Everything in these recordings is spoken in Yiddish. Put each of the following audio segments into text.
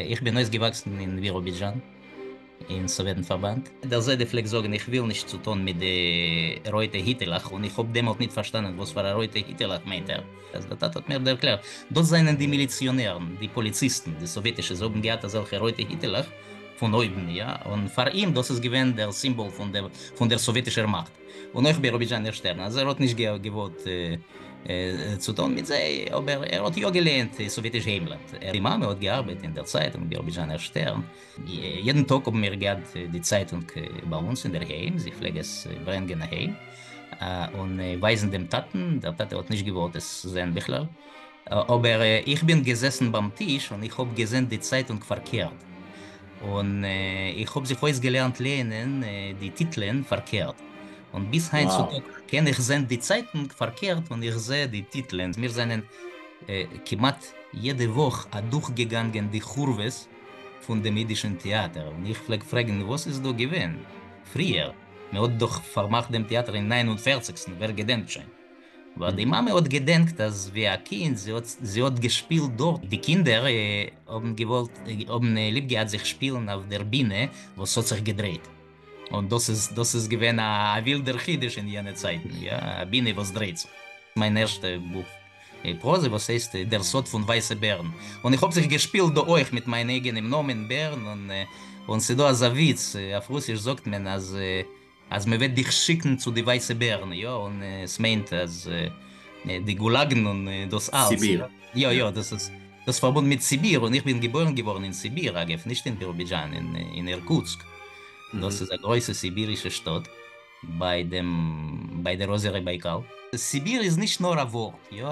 איך בין אויסגעוואקסן אין ביראבידזשאן אין סאוועטן פארבאנד. דער זיידע פלעגט זאגן איך וויל נישט צו טון מיט די רויטע היטעלעך און איך האב דעמאלט ניט פארשטאנען וואס פאר א רויטע היטעלעך מיינט ער. אז דער טאטע האט מיר ערקלערט דאס זענען די מיליציאנערן, די פאליציסטן, די סאוועטישע, זיי האבן געהאט אזעלכע רויטע היטעלעך פון אויבן, יא, און פאר אים דאס איז געווען דער סימבאל פון דער פון דער סאוועטישער מאכט. און אויך ביראבידזשאנער שטערן, אז ער האט נישט געוואלט צו טון מיט זיי, אבער ער האט יא געלייענט סאוועטיש היימלאנד. די מאמע האט געארבעט אין דער צייטונג ביראבידזשאנער שטערן. יעדן טאג האבן מיר געהאט די צייטונג ביי אונז אינדערהיים, זי פלעג עס ברענגען אהיים און ווייזן דעם טאטן, דער טאטע האט נישט געוואלט עס זען בכלל, אבער איך בין געזעסן ביים טיש און איך האב געזען די צייטונג פארקערט, און איך האב זיך אויסגעלערנט לייענען די טיטלען פארקערט, און ביז היינט צו טאג קען איך זען די צייטונג פארקערט און איך זע די טיטלען. מיר זענען כמעט יעדע וואך אדורכגעגאנגען די חורבות פון דעם אידישן טעאטער, און איך פלעג פרעגן וואס איז דא געווען פריער, מען האט דאך פארמאכט דעם טעאטער אין ניין און פערציגסטן, ווער געדענקט שוין. ווייל די מאמע האט געדענקט אז ווי א קינד זי האט זי האט געשפילט דארט, די קינדער האבן געוואלט האבן ליב געהאט זיך שפילן אויף דער בינע וואס האט זיך געדרייט, און דאס איז דאס איז געווען א ווילדער חידוש אין יענע צייטן, יא, א בינע וואס דרייט זיך. מיין ערשטע בוך פראזע וואס הייסט דער סוד פון ווייסע בערן, און איך האב זיך געשפילט דא אויך מיט מיין אייגענעם נאמען בערן, און און ס'דא אזא וויץ, אויף רוסיש זאגט מען אז אז מען וועט דיך שיקן צו די ווייסע בערן, יא, און עס מיינט אז די גולאגן און דאס אלץ, סיביר. יא יא, דאס איז דאס פארבונדן מיט סיביר, און איך בין געבוירן געווארן אין סיביר, אגב, נישט אין ביראבידזשאן, אין אירקוטסק, דאס איז א גרויסע סיבירישע שטאט ביי דעם ביי דער אזערע בייקאל. סיביר איז נישט נאר א ווארט, יא,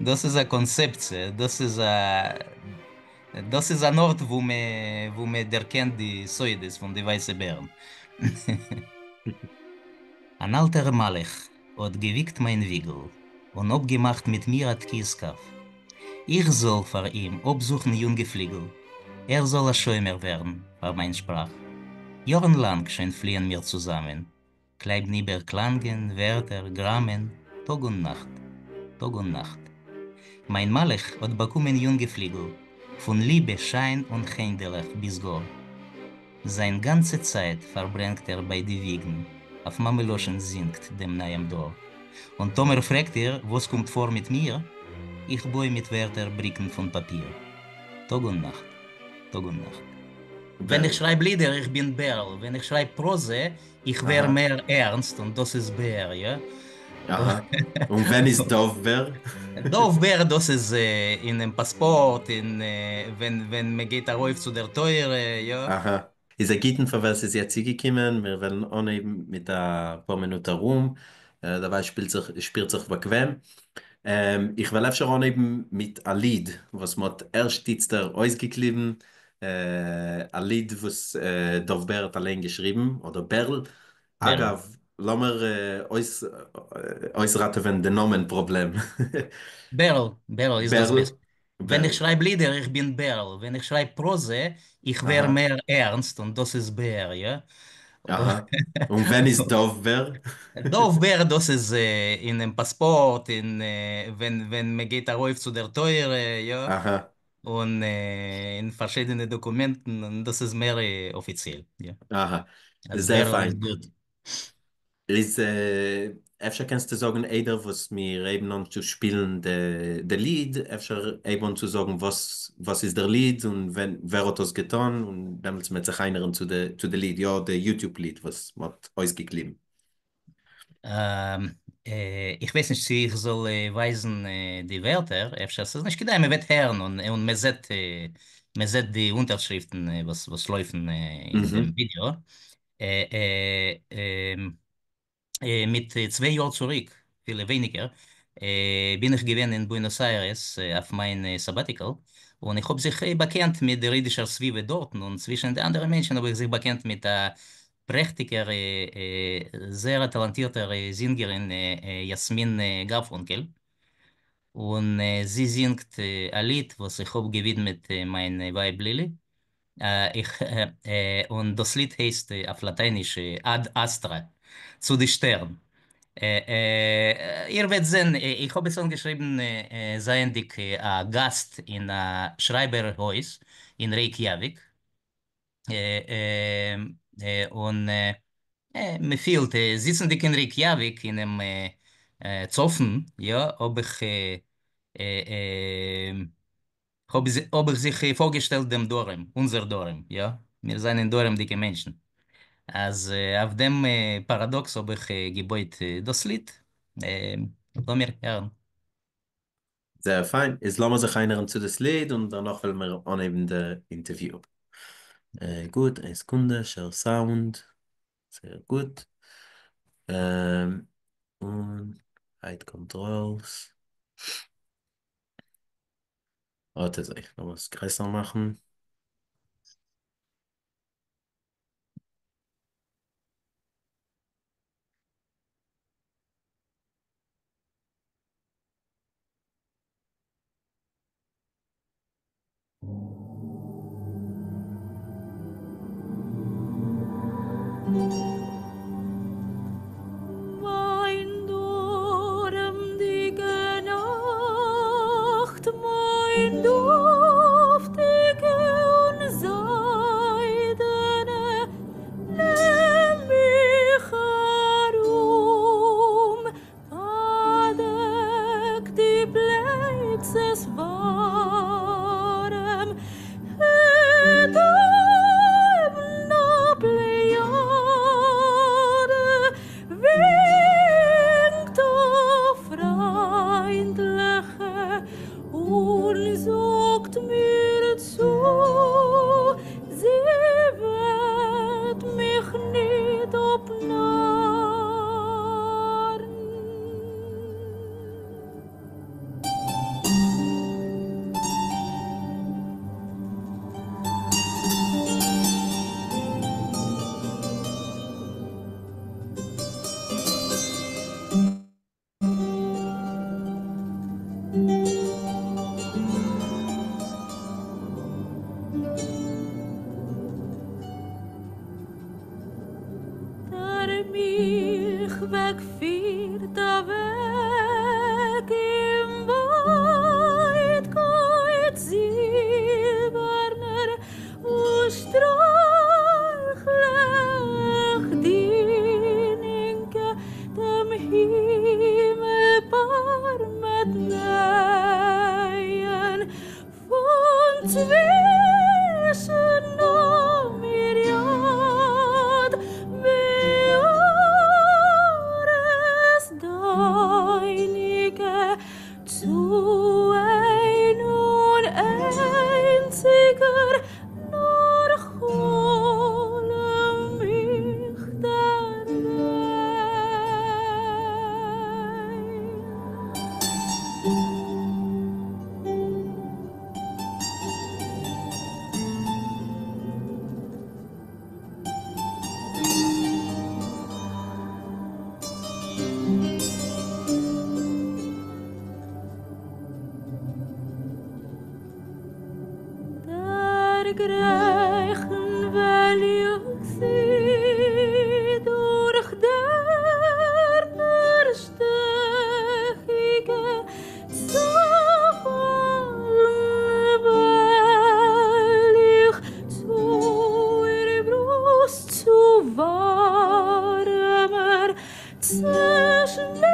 דאס איז א קאנצעפציע, דאס איז א דאס איז אן ארט וואו מען וואו מען דערקענט די סודות פון די ווייסע בערן. אן אלטער מלאך האט געוויגט מיין וויגל און אפגעמאכט מיט מיר א תקיעת כף, איך זאל פאר אים אפזוכן יונגע פליגל, ער זאל א שומר ווערן פאר מיין שפראך. יארן לאנג שוין פליען מיר צוזאמען, קלייבן איבער קלאנגען, ווערטער, גראמען, טאג און נאכט, טאג און נאכט. מיין מלאך האט באקומען יונגע פליגל, פון ליבע, שיין און חנדעלעך ביז גאר. זיין גאנצע צייט פארברענגט ער ביי די וויגן, אויף מאמע לשון זינגט דעם נייעם דור. און טאמער פרעגט איר וואס קומט פאר מיט מיר, איך בוי מיט ווערטער בריקן פון פאפיר. טאג און נאכט, טאג און נאכט. ווען איך שרייב לידער איך בין בערל, ווען איך שרייב פראזע איך ווער מער ערנסט און דאס איז בער, יא. אהא. און ווען איז דוב בער? דוב בער דאס איז אינעם פאספארט, אין ווען ווען מען גייט ארויף צו דער תורה, יא. אהא. איז א גוטן פאר ווער ס'איז יעצט צוגעקומען, מיר וועלן אנהייבן מיט א פאר מינוט ארום, דערווייל שפילט זיך שפירט זיך באקוועם. איך וועל אפשר אנהייבן מיט א ליד וואס מ'האט ערשט איצטער אויסגעקליבן, א ליד וואס דוב בער האט אליין געשריבן, אדער בערל. אגב, לאמיר אויסראטעווען די נאמען פראבלעם. בערל, בערל איז דאס בעסטע. ווען איך שרייב לידער איך בין בערל, ווען איך שרייב פראזע איך ווער מער ערנסט און דאס איז בער, יא. אהא. און ווען איז דוב בער? דוב בער דאס איז אינעם פאספארט, אין ווען ווען מען גייט ארויף צו דער תורה, יא. אהא. און אין פארשידענע דאקומענטן, און דאס איז מער אפיציעל, יא. אהא, אז זייער בערל איז פיין. גוט. איז אפשר קענסטו זאגן איידער וואס מיר הייבן אן צו שפילן די ליד, אפשר הייב אן צו זאגן וואס וואס איז דער ליד און ווען ווער האט דאס געטון, און דעמאלטס מ'וועט זיך איינהערן צו די צו די ליד, יא די YouTube ליד וואס מ'האט אויסגעקליבן. איך ווייס נישט צו איך זאל ווייזן די ווערטער, אפשר ס'איז נישט כדאי, מ'וועט הערן און מ'זעט מ'זעט די אונטערשריפטן וואס וואס לויפן אין דעם ווידעא. מיט צוויי יאר צוריק, אפילו ווייניגער, בין איך געווען אין בוענאס איירעס אויף מיין sabbatical, און איך האב זיך באקענט מיט דער אידישער סביבה דארטן, און צווישן די אנדערע מענטשן האב איך זיך באקענט מיט א פרעכטיגער, זייער א טאלאנטירטער זינגערין יאסמין גארפונקעל, און זי זינגט א ליד וואס איך האב געווידמעט מיין ווייב לילי, איך, און דאס ליד הייסט אויף לאטייניש Ad Astra, צו די שטערן. איר וועט זען, איך האב עס אנגעשריבן זייענדיג א גאסט אין א שרייבער הויז אין רעיקיאוויק, און מ'פילט, זיצנדיג אין רעיקיאוויק אינעם צפון, יא, האב איך האב איך זיך פארגעשטעלט דעם דרום, אונזער דרום, יא, מיר זענען דרומ'דיגע מענטשן. אז אויף דעם פאראדאקס האב איך געבויט דאס ליד. לאמיר הערן. זייער פיין, איז לאמיר זיך איינהערן צו דאס ליד און דערנאך וועלן מיר אנהייבן די אינטערוויו. גוט, איין סעקונדע, share sound, זייער גוט. און hide controls. אט אזוי, לאמיר עס גרעסער מאכן. מיין דרומדיקע נאכט, מיין דופטיגע און זיידענע, נעם מיך ארום, באדעק די פלייצעס ווארעם, העט אויבן א פלעיאדע ווינקט א פריינדליכע און זאגט מיר צו, זי וועט מיך ניט אפנארן. דער מילכוועג פירט אוועק אין ווייטקייט זילבערנער און שטרייכלעך דינינקע דעם הימל פארמעט נייען פון צווישן א מיריאד הערות דייניגע צו איין און איינציגער נאר חלום איך דערגיין. דערגרייכן וועל איך זי דורך דערנער שטעכיגע צופאלן וועל איך צו איר ברוסט צו ווארעמער צעשמעלצן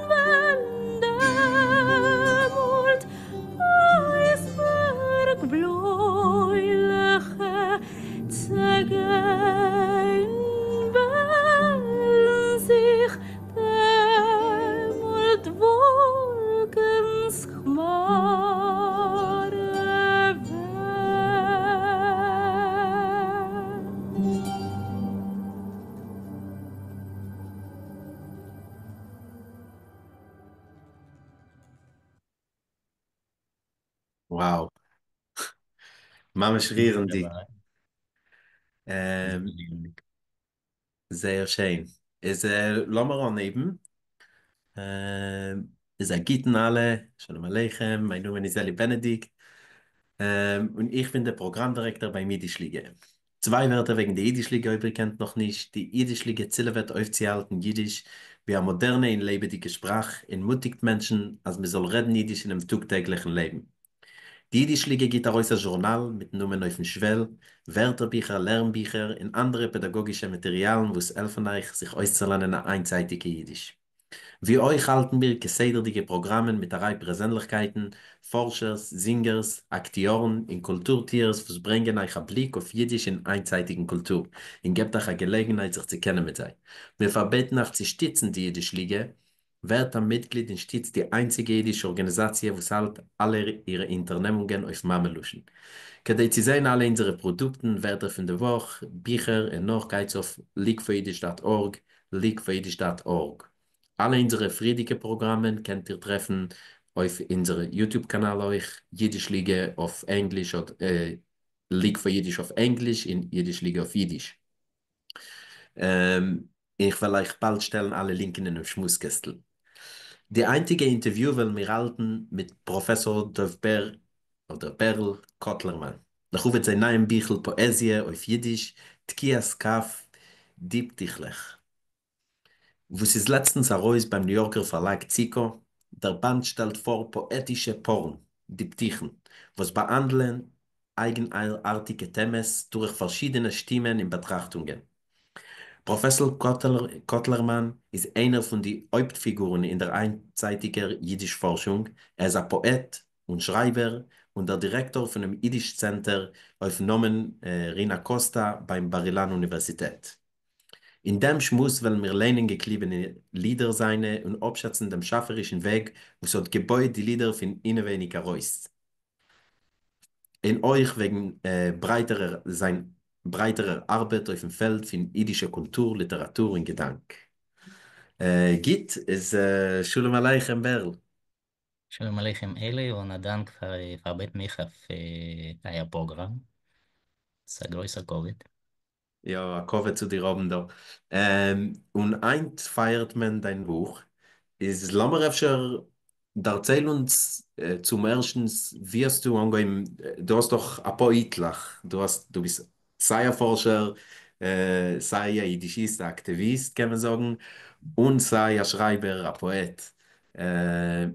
וועלן דעמאלט אייזבערג בלוילעכע צעגיין וועלן זיך דעמאלט וואלקנס כמארעווען. Wow. ממש רירנדיג. זייער שיין. איז לאמיר אנהייבן. איז א גוטן אלע, שלום עליכם, מיין נאמען איז אלי בענעדיקט, און איך בין דער פראגראם דירעקטאר ביים אידיש ליגע. צוויי ווערטער וועגן די יידיש-ליגע אויב איר קענט נאך נישט, די יידיש-ליגע צילעוועט אויפצוהאלטן יידיש ווי א מאדערנע און לעבעדיגע שפראך און מוטיגט מענטשן אז מען זאל רעדן יידיש אינעם טאג טעגליכן לעבן. די יידיש-ליגע גיט ארויס א זשורנאל מיטן נאמען אויפן שוועל, ווערטערביכער, לערנביכער און אנדערע פעדאגאגישע מאטעריאלן וואס העלפן אייך זיך אויסצולערנען א היינטצייטיגע יידיש. ווי אויך האלטן מיר כסדר'דיגע פראגראמען מיט א ריי פערזענליכקייטן, פארשערס, זינגערס, אקטיארן און קולטור-טוערס וואס ברענגען אייך א בליק אויף יידיש און היינטצייטיגן קולטור, און געבט אייך א געלעגנהייט זיך צו קענען מיט זיי. מיר פארבעטן אייך צו שטיצן די יידיש-ליגע, ווערט א מיטגליד און שטיצט די איינציגע יידיש ארגאניזאציע וואס האלט אלע אירע אונטערנעמונגען אויף מאמע לשון. כדי צו זען אלע אונזערע פראדוקטן, ווערטער פון די וואך, ביכער און נאך גייטס אויף leagueforyiddish dot org, leagueforyiddish dot org. אלע אונזערע פריערדיגע פראגראמען קענט איר טרעפן אויף אונזער YouTube קאנאל אויך, יידיש ליגע אויף ענגליש אדער League for Yiddish אויף ענגליש און יידיש ליגע אויף יידיש. איך וועל אייך באלד שטעלן אלע לינקען אינעם שמועס קעסטל. די היינטיגע אינטערוויו וועלן מיר האלטן מיט פראפעסאר דוב בער אדער בערל קאטלערמאן לכבוד זיין נייעם ביכל פאעזיע אויף יידיש תקיעת כף דיפטיכלעך וואס איז לעצטנס ארויס ביים ניו יארקער פארלאג ציקא. דער באנד שטעלט פאר פאעטישע פארן, דיפטיכן, וואס באהאנדלען אייגנארטיגע טעמעס דורך פארשידענע שטימען און באטראכטונגען. פראפעסאר קאטלערמאן איז איינער פון די הויפט פיגורן אין דער היינטצייטיגער יידיש פארשונג, ער איז א פאעט און שרייבער און דער דירעקטאר פונעם יידיש צענטער אויפן נאמען רינה קאסטא ביים בר אילן אוניווערסיטעט. אין דעם שמועס וועלן מיר ליינען געקליבענע לידער זיינע און אפשאצן דעם שאפערישן וועג וואס האט געבויט די לידער פון אינעווייניג ארויס, און אויך וועגן ברייטערער זיין ברייטערער ארבעט אויפן פעלד פון אידישע קולטור, ליטעראטור און געדאנק. גוט, איז שלום עליכם בערל. שלום עליכם אלי און א דאנק פאר פארבעטן מיך אויף אייער פראגראם. ס'איז א גרויסער כבוד. יא, א כבוד צו דיר האבן דא. און היינט פייערט מען דיין בוך, איז לאמיר אפשר דערצייל אונז צום ערשטנס ווי האסטו אנגעהויבן, דו האסט דאך אפאר היטלעך, דו האסט דו ביסט סיי א פארשער, סיי א אידישיסט, א אקטיוויסט קען מען זאגן, און סיי א שרייבער, א פאעט,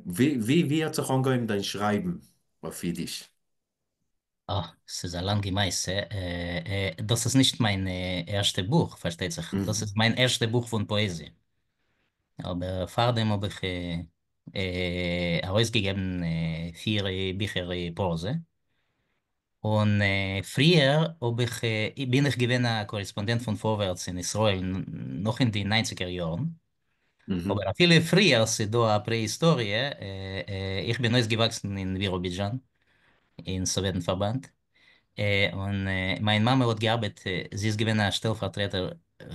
ווי ווי האט זיך אנגעהויבן דיין שרייבן אויף אידיש? אה, ס'איז א לאנגע מעשה. דאס איז נישט מיין ערשטע בוך, פארשטייט זיך. דאס איז מיין ערשטע בוך פון פאעזיע. אבער פארדעם האב איך ארויסגעגעבן פיר ביכער פראזע. און פריער האב איך, בין איך געווען א קארעספאנדענט פון פארווערטס אין ישראל נאך אין די ניינציגער יארן. אבער אפילו פריער, ס'איז דא א פרעהיסטאריע, איך בין אויסגעוואקסן אין ביראבידזשאן, אין סאוועטן פארבאנד, און מיין מאמע האט געארבעט, זי איז געווען א שטעלפארטרעטער,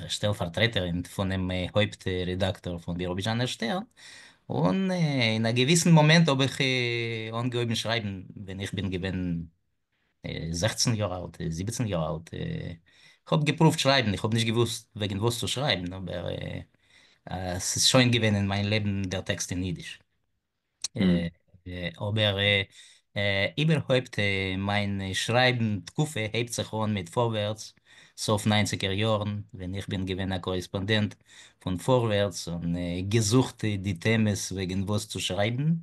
שטעלפארטרעטערין פונעם הויפט רעדאקטאר פון ביראבידזשאנער שטערן, און אין א געוויסן מאמענט האב איך אנגעהויבן שרייבן ווען איך בין געווען 16 יאר אלט, 17 יאר אלט, איך האב געפרואווט שרייבן, איך האב נישט געוואוסט וועגן וואס צו שרייבן, אבער ס'איז שוין געווען אין מיין לעבן דער טעקסט אין אידיש. אבער איבערהויפט מיין שרייבן תקופה הייבט זיך אן מיט פארווערטס, סוף ניינציגער יארן, ווען איך בין געווען א קארעספאנדענט פון פארווערטס און געזוכט די טעמעס וועגן וואס צו שרייבן,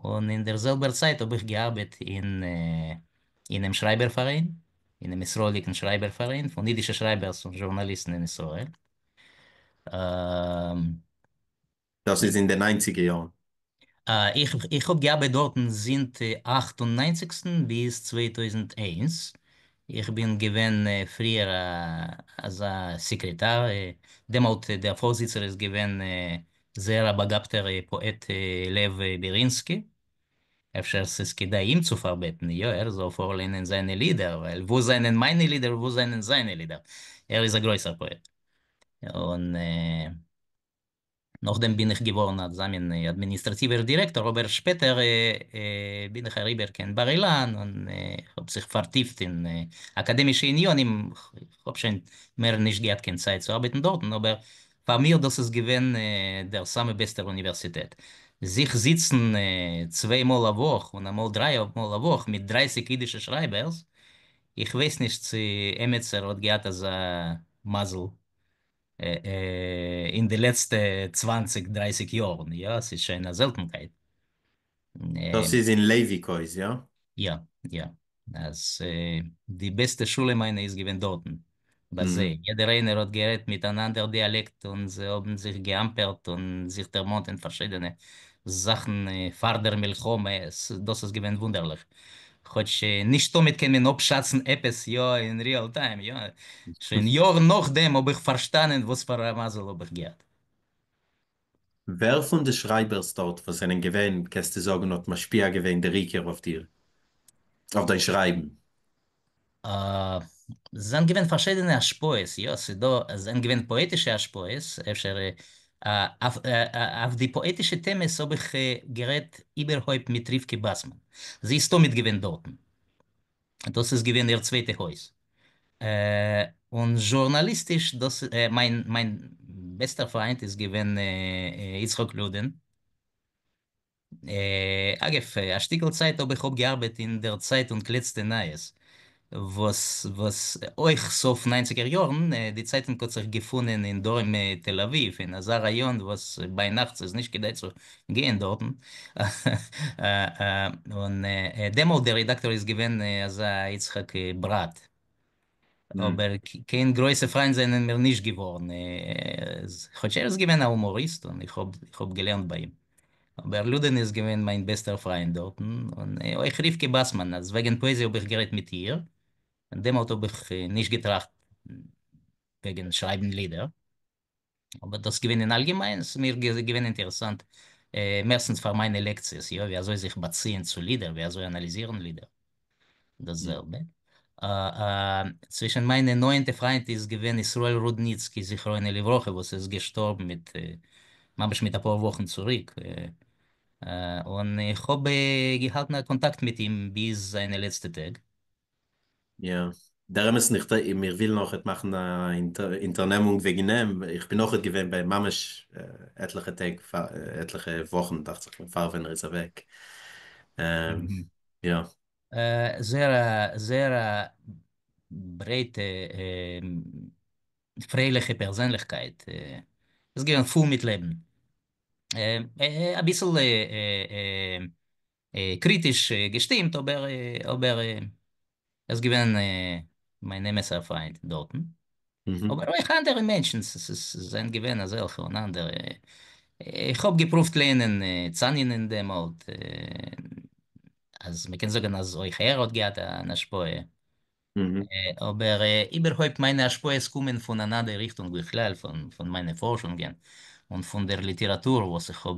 און אין דער זעלבער צייט האב איך געארבעט אין אינעם שרייבער פאראיין, אינעם ישראל'דיגן שרייבער פאראיין פון אידישע שרייבערס און זשורנאליסטן אין ישראל. דאס איז אין די ניינציגער יארן? איך האב געארבעט דארטן זינט אכט און ניינציגסטן ביז 2001, איך בין געווען פריער אזא סעקרעטאר, דעמאלט דער פארזיצער איז געווען זייער א באגאבטער פאעט לעוו בערינסקי, אפשר ס'איז כדאי אים צו פארבעטן, יא ער זאל פארליינען זיינע לידער, ווייל וואו זענען מיינע לידער וואו זענען זיינע לידער, ער איז א גרויסער פאעט. און נאכדעם בין איך געווארן אזא מין אדמיניסטראטיווער דירעקטאר, אבער שפעטער בין איך אריבער קיין בר אילן און איך האב זיך פארטיפט אין אקאדעמישע עניינים, איך האב שוין מער נישט געהאט קיין צייט צו ארבעטן דארטן, אבער פאר מיר דאס איז געווען דער סאמע בעסטער אוניווערסיטעט. זיך זיצן צוויי מאל א וואך און אמאל דריי מאל א וואך מיט 30 אידישע שרייבערס. איך ווייס נישט צו עמיצער האט געהאט אזא מזל אין די לעצטע צוואנציג דרייסיג יארן, יא, ס'איז שוין א זעלטנקייט. דאס איז אין לייוויק הויז, יא? יא, יא. אז די בעסטע שולע מיינע איז געווען דארטן ביי זיי, יעדער איינער האט גערעדט מיט אן אנדער דיאלעקט און זיי האבן זיך געאמפערט און זיך דערמאנט אין פארשידענע זאכן פאר דער מלחמה, דאס איז געווען וואונדערליך, כאטש נישט תמיד קען מען אפשאצן עפעס יא אין ריעל טיים, יא, שוין יארן נאכדעם האב איך פארשטאנען וואס פאר א מזל האב איך געהאט. ווער פון די שרייבערס דארט וואס זענען געווען, קענסטו זאגן האט משפיע געווען דער עיקר אויף דיר, אויף דיין שרייבן? זענען געווען פארשידענע השפעות, יא, ס'דא, זענען געווען פאעטישע השפעות, אפשר אויף די פאעטישע טעמעס האב איך גערעדט איבערהויפט מיט רבקה באסמאן, זי איז תמיד געווען דארטן, דאס איז געווען איר צווייטע הויז. און זשורנאליסטיש, דאס מיין מיין בעסטער פריינט איז געווען יצחק לודין. אגב, א שטיקל צייט האב איך אפגעארבעט אין דער צייטונג לעצטע נייעס, וואס וואס אויך סוף ניינציגער יארן, די צייטונג האט זיך געפונען אין דרום תל אביב, אין אזא ראיאן וואס ביינאכט ס'איז נישט כדאי צו גיין דארטן, און דעמאלט דער רעדאקטאר איז געווען אזא יצחק בראט, אבער קיין גרויסע פריינט זענען מיר נישט געווארן, כאטש ער איז געווען א הומאריסט און איך האב געלערנט ביי אים, אבער לודין איז געווען מיין בעסטער פריינט דארטן, און אויך רבקה באסמאן, אז וועגן פאעזיע האב איך גערעדט מיט איר, און דעמאלט האב איך נישט געטראכט וועגן שרייבן לידער. אבער דאס געווען אין אלגעמיין, ס'איז מיר געווען אינטערעסאנט מערסטנס פאר מיינע לעקציעס, יא, ווי אזוי זיך באציען צו לידער, ווי אזוי אנאליזירן לידער, דאס זעלבע. צווישן מיינע נאענטע פריינט איז געווען ישראל רודניצקי זכרונו לברכה וואס איז געשטארבן מיט ממש מיט אפאר וואכן צוריק, און איך האב געהאלטן א קאנטאקט מיט אים ביז זיינע לעצטע טעג. יא, דער אמת נישט, מיר ווילן אויכעט מאכן א אונטערנעמונג וועגן אים, איך בין אויכעט געווען ביי ממש עטליכע טעג פאר, עטליכע וואכן דאכט זיך מיר פאר ווען ער איז אוועק, יא. זייער א זייער א ברייטע פרייליכע פערזענליכקייט, איז געווען פול מיט לעבן, אביסל קריטיש געשטימט, אבער אבער ער איז געווען מיין אמת'ער פריינט דארטן. אבער אויך אנדערע מענטשן זענען געווען אזעלכע און אנדערע. איך האב געפרואווט לייענען צאנינען דעמאלט, אז מ'קען זאגן אז אויך ער האט געהאט אן השפעה. אבער איבערהויפט מיינע השפעות קומען פון אן אנדער ריכטונג בכלל, פון מיינע פארשונגען און פון דער ליטעראטור וואס איך האב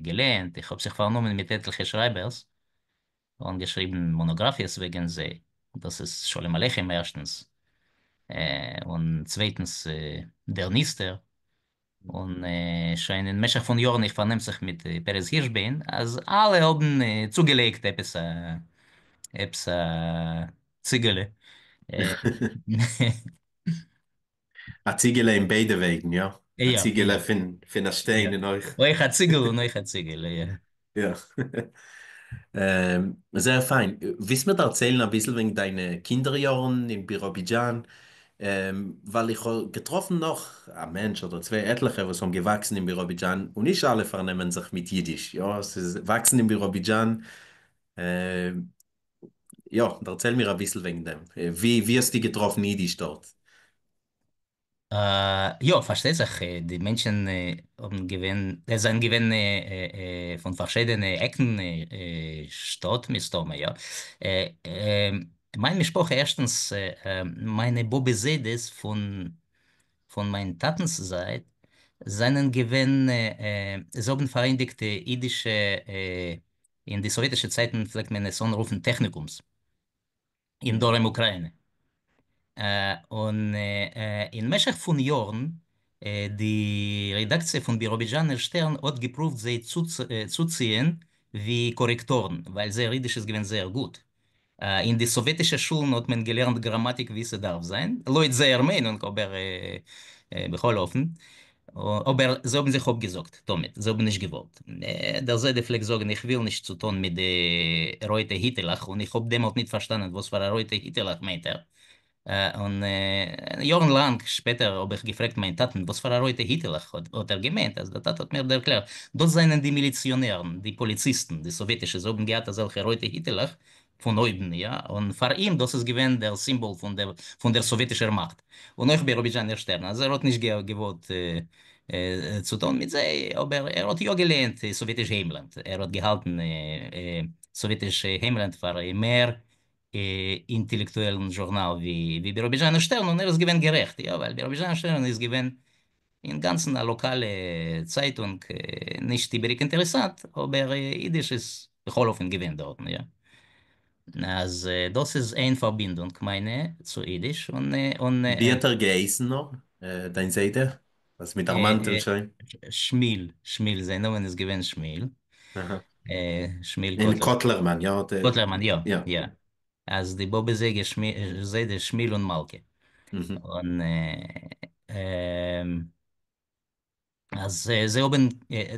געלייענט. איך האב זיך פארנומען מיט עטליכע שרייבערס און געשריבן מאנאגראפיעס וועגן זיי. דאס איז שלום עליכם ערשטנס, און צווייטנס דער נסתר. און שוין אין משך פון יארן איך פארנעם זיך מיט פרץ הירשביין, אז אלע האבן צוגעלייגט עפעס א עפעס א ציגעלע. א ציגעלע אין ביידע וועגן, יא? א ציגעלע פון א שטיין און אויך. אויך א ציגל און אויך א ציגעלע, יא. יא. זייער פיין. ווילסט מיר דערציילן אביסל וועגן דיינע קינדער יארן אין ביראבידזשאן? ווייל איך האב געטראפן נאך א מענטש אדער צוויי עטליכע וואס האבן געוואקסן אין ביראבידזשאן און נישט אלע פארנעמען זיך מיט אידיש, יא, ס'איז וואקסן אין ביראבידזשאן. יא, דערצייל מיר אביסל וועגן דעם. ווי האסטו געטראפן אידיש דארט? יא, פארשטייט זיך, די מענטשן האבן געווען, זענען געווען פון פארשידענע עקן שטאט מסתמא, יא. מיין משפחה, ערשטנס, מיינע באבע זיידעס פון פון מיין טאטנ'ס זייט, זענען געווען, זיי האבן פארענדיגט אידישע, אין די סאוועטישע צייטן פלעגט מען עס אנרופן טעכניקומס. אין דרום אוקראינע. און אין משך פון יארן, די רעדאקציע פון ביראבידזשאנער שטערן האט געפרואווט זיי צוציען ווי קארעקטארן, ווייל זייער אידיש איז געווען זייער גוט. אין די סאוועטישע שולן האט מען געלערנט גראמאטיק ווי ס'דארף זיין, לויט זייער מיינונג, אבער בכל אופן. אבער זיי האבן זיך אפגעזאגט תמיד, זיי האבן נישט געוואלט. דער זיידע פלעגט זאגן איך וויל נישט צו טון מיט די רויטע היטעלעך, און איך האב דעמאלט ניט פארשטאנען וואס פאר א רויטע היטעלעך מיינט ער. און יארן לאנג שפעטער האב איך געפרעגט מיין טאטן וואס פאר א רויטע היטעלעך האט ער געמיינט, אז דער טאטע האט מיר ערקלערט, דאס זענען די מיליציאנערן, די פאליציסטן, די סאוועטישע, זיי האבן געהאט אזעלכע רויטע היטעלעך פון אויבן, יא, און פאר אים דאס איז געווען דער סימבאל פון דער פון דער סאוועטישער מאכט, און אויך ביראבידזשאנער שטערן, אז ער האט נישט געוואלט צו טון מיט זיי, אבער ער האט יא געלייענט סאוועטיש היימלאנד, ער האט געהאלטן סאוועטיש היימלאנד פאר מער אינטעלעקטועלן זשורנאל ווי ביראבידזשאנער שטערן, און ער איז געווען גערעכט, יא, ווייל ביראבידזשאנער שטערן איז געווען אינגאנצן א לאקאלע צייטונג, נישט איבעריג אינטערעסאנט, אבער אידיש איז בכל אופן געווען דארטן, יא. אז דאס איז איין פארבינדונג מיינע צו אידיש, און און. ווי האט ער געהייסן נאר, דיין זיידע? אז מ'דערמאנט אים שוין. שמיל, שמיל, זיין נאמען איז געווען שמיל. שמיל אין קאטלערמאן, יא? קאטלערמאן, יא, יא. אז די באבע זיידע שמיל און מלכה. און אז זיי האבן,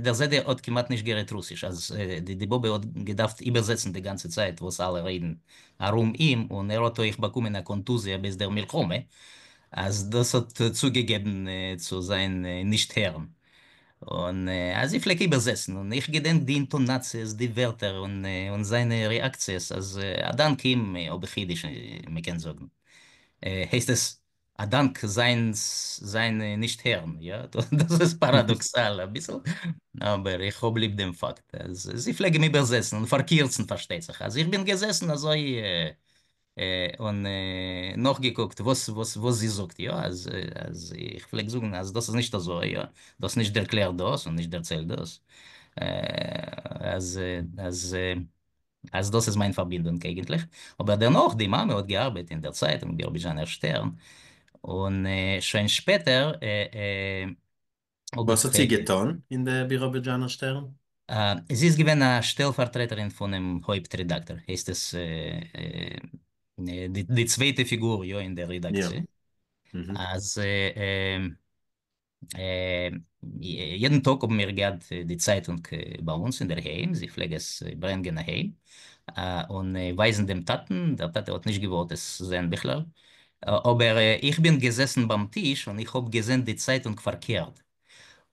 דער זיידע האט כמעט נישט גערעדט רוסיש, אז די באבע האט געדארפט איבערזעצן די גאנצע צייט וואס אלע רעדן ארום אים, און ער האט אויך באקומען א קאנטוזיע בעת דער מלחמה, אז דאס האט צוגעגעבן צו זיין נישט הערן. און אז זי פלעגט איבערזעצן, און איך געדענק די אינטאנאציעס, די ווערטער, און זיינע רעאקציעס, אז א דאנק אים האב איך אידיש, מ'קען זאגן. הייסט עס, א דאנק זיין זיין נישט הערן, יא, דאס איז פאראדאקסאל אביסל, אבער איך האב ליב דעם פאקט אז זי פלעג אים איבערזעצן און פארקירצן פארשטייט זיך, אז איך בין געזעסן אזוי און נאכגעקוקט וואס וואס וואס זי זאגט, יא, אז אז איך פלעג זאגן אז דאס איז נישט אזוי, יא, דאס נישט ערקלערט דאס און נישט דערציילט דאס, אז אז אז דאס איז מיין פארבינדונג אייגנטליך, אבער דערנאך די מאמע האט געארבעט אין דער צייטונג ביראבידזשאנער שטערן, און שוין שפעטער האב וואס איך. האט זי געטון אין דער ביראבידזשאנער שטערן? זי איז געווען א שטעלפארטרעטערין פונעם הויפט רעדאקטאר, הייסט עס די צווייטע פיגור יא אין דער רעדאקציע, אז יעדן טאג האבן מיר געהאט די צייטונג ביי אונז אינדערהיים, זי פלעג עס ברענגען אהיים און ווייזן דעם טאטן, דער טאטע האט נישט געוואלט עס זען בכלל, אבער איך בין געזעסן ביים טיש און איך האב געזען די צייטונג פארקערט,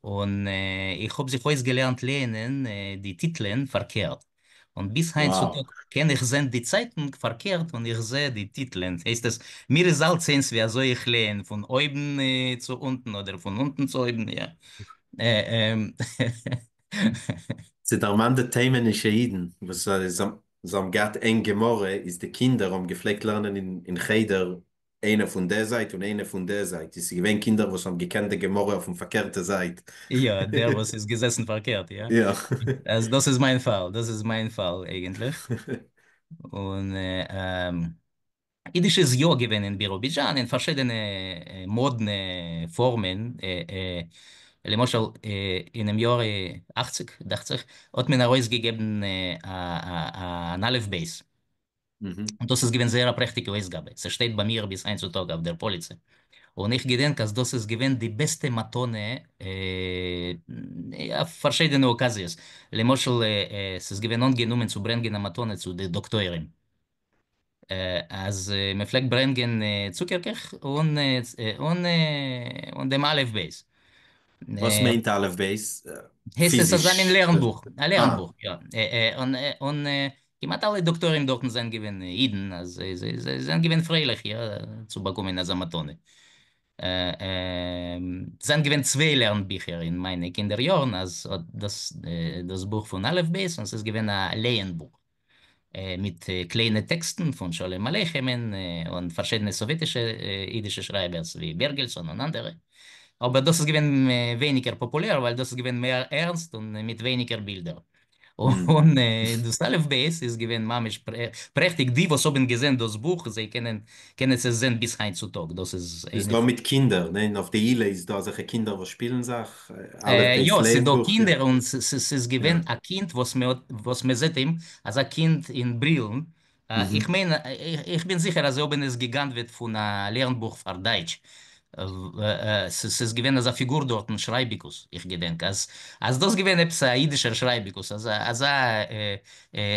און איך האב זיך אויסגעלערנט לייענען די טיטלען פארקערט, און ביז היינט צו טאג קען איך זען די צייטונג פארקערט און איך זע די טיטלען, הייסט עס מיר איז אלץ איינס ווי אזוי איך לייען, פון אויבן צו אונטן אדער פון אונטן צו אויבן, יא. ס'דערמאנט די תימנישע אידן וואס זיי האבן געהאט איין גמרא, איז די קינדער האבן געפלעגט לערנען אין חדר איינער פון דער זייט און איינער פון דער זייט, איז ס'געווען קינדער וואס האבן געקענט די גמרא אויפן פארקערטע זייט. יא, דער וואס איז געזעסן פארקערט, יא. יא. אז דאס איז מיין פאל, דאס איז מיין פאל אייגנטליך. און אידיש איז יא געווען אין ביראבידזשאן אין פארשידענע מאדנע פארמען, למשל אינעם יאר 80 דאכט זיך האט מען ארויסגעגעבן אן אלף בית. און דאס איז געווען זייער א פרעכטיגע אויסגאבע, ס'שטייט ביי מיר ביז היינט צו טאג אויף דער פאליצע, און איך געדענק אז דאס איז געווען די בעסטע מתנה אויף פארשידענע אקאזיעס, למשל ס'איז געווען אנגענומען צו ברענגען א מתנה צו די דאקטוירים, אז מ'פלעגט ברענגען צוקערקעך און און דעם אלף בית. וואס מיינט אלף בית? הייסט עס אזא מין לערנבוך, א לערנבוך, יא, און כמעט אלע דאקטוירים דארטן זענען געווען אידן, אז זיי זענען געווען פרייליך יא צו באקומען אזא מתנה. זענען געווען צוויי לערנביכער אין מיינע קינדער יארן, אז דאס דאס בוך פון אלף בית און ס'איז געווען א לייען-בוך מיט קליינע טעקסטן פון שלום עליכמ'ן און פארשידענע סאוועטישע אידישע שרייבערס ווי בערגעלסאן און אנדערע, אבער דאס איז געווען ווייניגער פאפולער ווייל דאס איז געווען מער ערנסט און מיט ווייניגער בילדער. און דאס אלף בית איז געווען ממש פרעכטיג, די וואס האבן געזען דאס בוך זיי קענען קענען עס זען ביז היינט צו טאג, דאס איז איז איינע דא פון. מיט קינדער, ניין? אויף די הילע איז דא אזעלכע קינדער וואס שפילן זיך, אלף בית יא, ס'איז דא לערנבוך, יא. קינדער און ס'איז געווען א קינד וואס מ'האט וואס מ'זעט אים, אזא קינד אין ברילן, איך מיין, איך בין זיכער אז זיי האבן עס גע'גנב'עט פון א לערנבוך פאר דייטש. ס'איז געווען אזא פיגור דארטן שרייביקוס, איך געדענק אז אז דאס געווען עפעס א אידישער שרייביקוס, אזא אזא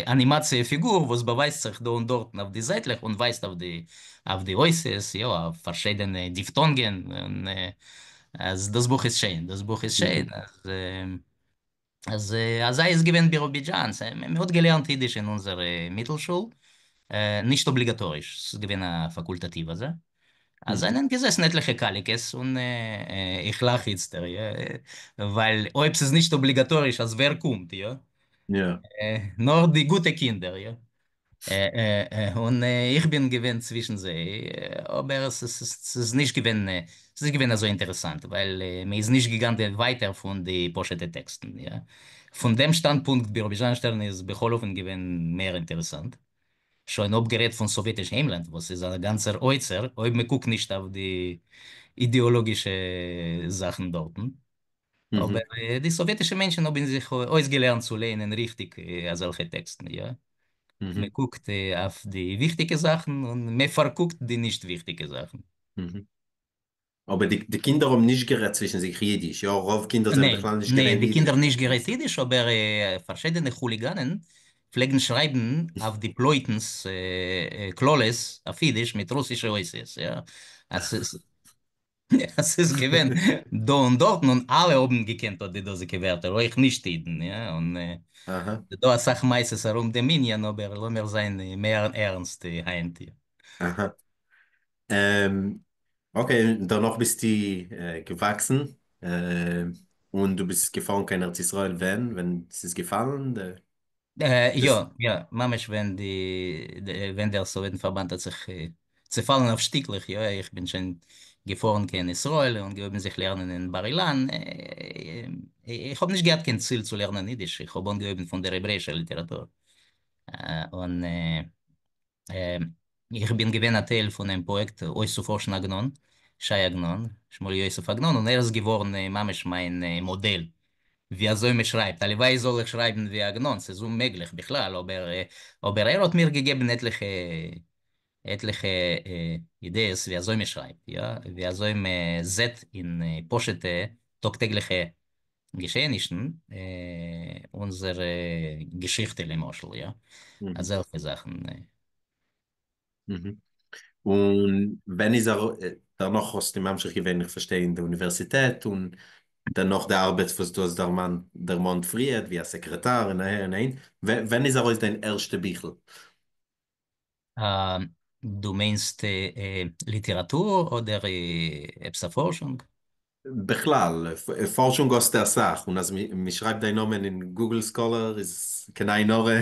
אנימאציע פיגור וואס באווייזט זיך דא און דארטן אויף די זייטלעך און ווייזט אויף די אויף די אותיות, יא, אויף פארשידענע דיפטאנגען, און אז דאס בוך איז שיין, דאס בוך איז שיין, אז אז אזא איז געווען ביראבידזשאן, מען האט געלערנט אידיש אין אונזער מיטלשול, נישט אבליגאטאריש, ס'איז געווען א פאקולטאטיוו אזא, אז זענען געזעסן עטליכע קאליקעס און איך לאך איצטער, יא, ווייל אויב ס'איז נישט אבליגאטאריש אז ווער קומט, יא? נאר די גוטע קינדער, יא. און איך בין געווען צווישן זיי, אבער ס'איז נישט געווען, ס'איז נישט געווען אזוי אינטערעסאנט, ווייל מ'איז נישט געגאנגען ווייטער פון די פשוט'ע טעקסטן, יא. פון דעם שטאנדפונקט ביראבידזשאן שטערן איז בכל אופן געווען מער אינטערעסאנט. שוין אפגערעדט פון סאוויעטיש היימלאנד וואס איז א גאנצער אוצר, אויב מ'קוקט נישט אויף די אידעאלאגישע זאכן דארטן. אבער די סאוויעטישע מענטשן האבן זיך אויסגעלערנט צו לייענען ריכטיג אזעלכע טעקסטן, יא. מען קוקט אויף די וויכטיגע זאכן און מען פארקוקט די נישט וויכטיגע זאכן. אבער די קינדער האבן נישט גערעדט צווישן זיך אידיש, יא? רוב קינדער זענען ניין, בכלל נישט ניין, געווען די קינדער אידיש. נישט גערעדט אידיש, אבער פארשידענע כוליגאנען פלעגן שרייבן אויף די פלויטנס קללות אויף אידיש מיט רוסישע אותיות, יא. אז עס איז געווען דא און דארטן און אלע האבן געקענט אט די דאזיגע ווערטער, אויך נישט אידן, יא, און ס'דא אסאך מעשות ארום דעם ענין, אבער לאמיר זיין מער ערנסט היינט. אהא. Okay, און דערנאך ביסטו געוואקסן און דו ביסט געפארן קיין ארץ ישראל ווען? ווען ס'איז געפאלן די. יא, יא, ממש ווען די, ווען דער סאוועטן פארבאנד האט זיך צעפאלן אויף שטיקלעך, יא, איך בין שוין געפארן קיין ישראל און געהויבן זיך לערנען אין בר אילן, איך האב נישט געהאט קיין ציל צו לערנען אידיש, איך האב אנגעהויבן פון דער העברעאישער ליטעראטור, און איך בין געווען א טייל פונעם פראיעקט אויסצופארשן עגנון, ש"י עגנון, שמואל יוסף עגנון, און ער איז געווארן ממש מיין מאדעל ווי אזוי מען שרייבט, הלוואי זאל איך שרייבן ווי עגנון, ס'איז אוממעגליך בכלל, אבער אבער ער האט מיר געגעבן עטליכע עטליכע אידעעס ווי אזוי מען שרייבט, יא, ווי אזוי מען זעט אין פשוט'ע טאג טעגליכע געשעענישן, אונזער געשיכטע למשל, יא, אזעלכע זאכן. און ווען איז ער, דערנאך האסטו ממשיך געווען איך פארשטיי אין די אוניווערסיטעט און דערנאך די ארבעט וואס דו האסט דערמאנט פריערט ווי א סעקרעטאר און אהער און אהין, ווען איז ארויס דיין ערשטע ביכל? דו מיינסט ליטעראטור אדער עפעס א פארשונג? בכלל, פארשונג האסטו אסאך, און אז מ'שרייבט דיין נאמען אין Google Scholar איז קיין עין הרע.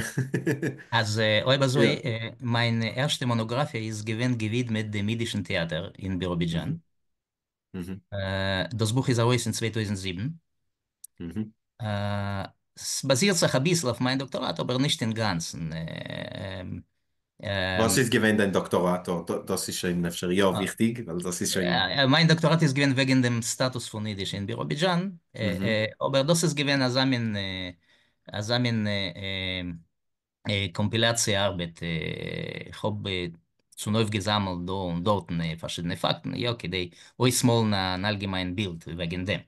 אז אויב אזוי, מיין ערשטע מאנאגראפיע איז געווען געווידמעט דעם אידישן טעאטער אין ביראבידזשאן. דאס בוך איז ארויס אין 2007. ס'באזירט זיך אביסל אויף מיין דאקטאראט, אבער נישט אינגאנצן. וואס איז געווען דיין דאקטאראט? דאס איז שוין אפשר יא וויכטיג, ווייל דאס איז שוין. מיין דאקטאראט איז געווען וועגן דעם סטאטוס פון אידיש אין ביראבידזשאן, אבער דאס איז געווען אזא מין, אזא מין קאמפילאציע ארבעט, איך האב צונויפגעזאמלט דא און דארטן פארשידענע פאקטן, יא, כדי אויסמאלן אן אלגעמיין בילד וועגן דעם.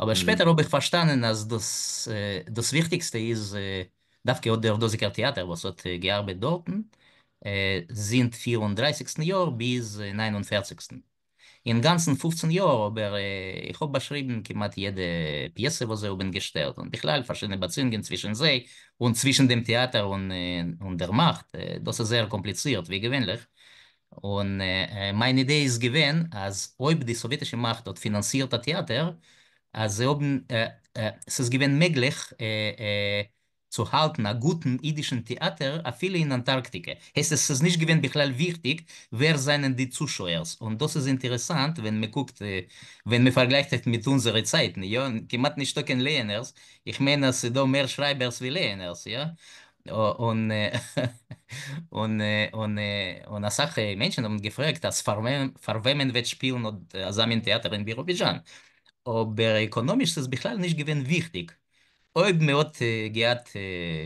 אבער שפעטער האב איך פארשטאנען אז דאס דאס וויכטיגסטע איז דווקא אט דער דאזיגער טעאטער וואס האט געארבעט דארטן זינט פיר און דרייסיגסטן יאר ביז ניין און פערציגסטן. אינגאנצן 15 יאר, אבער איך האב באשריבן כמעט יעדע פיעסע וואס זיי האבן געשטעלט, און בכלל פארשידענע באציאונגען צווישן זיי און צווישן דעם טעאטער און דער מאכט, דאס איז זייער קאמפליצירט ווי געווענליך, און מיין אידעע איז געווען אז אויב די סאוויעטישע מאכט האט פינאנסירט א טעאטער, אז זיי האבן, ס'איז געווען מעגליך צו האלטן א גוטן אידישן טעאטער אפילו אין אנטארקטיקע. הייסט עס ס'איז נישט געווען בכלל וויכטיג ווער זענען די צושויערס, און דאס איז אינטערעסאנט ווען מ'קוקט ווען מ'פארגלייכט עס מיט אונזערע צייטן, יא, כמעט נישטא קיין לייענערס, איך מיין אז ס'דא מער שרייבערס ווי לייענערס, יא, און און און און אסאך מענטשן האבן געפרעגט אז פאר וועמען וועט שפילן אט אזא מין טעאטער אין ביראבידזשאן, אבער עקאנאמיש ס'איז בכלל נישט געווען וויכטיג, אויב מען האט געהאט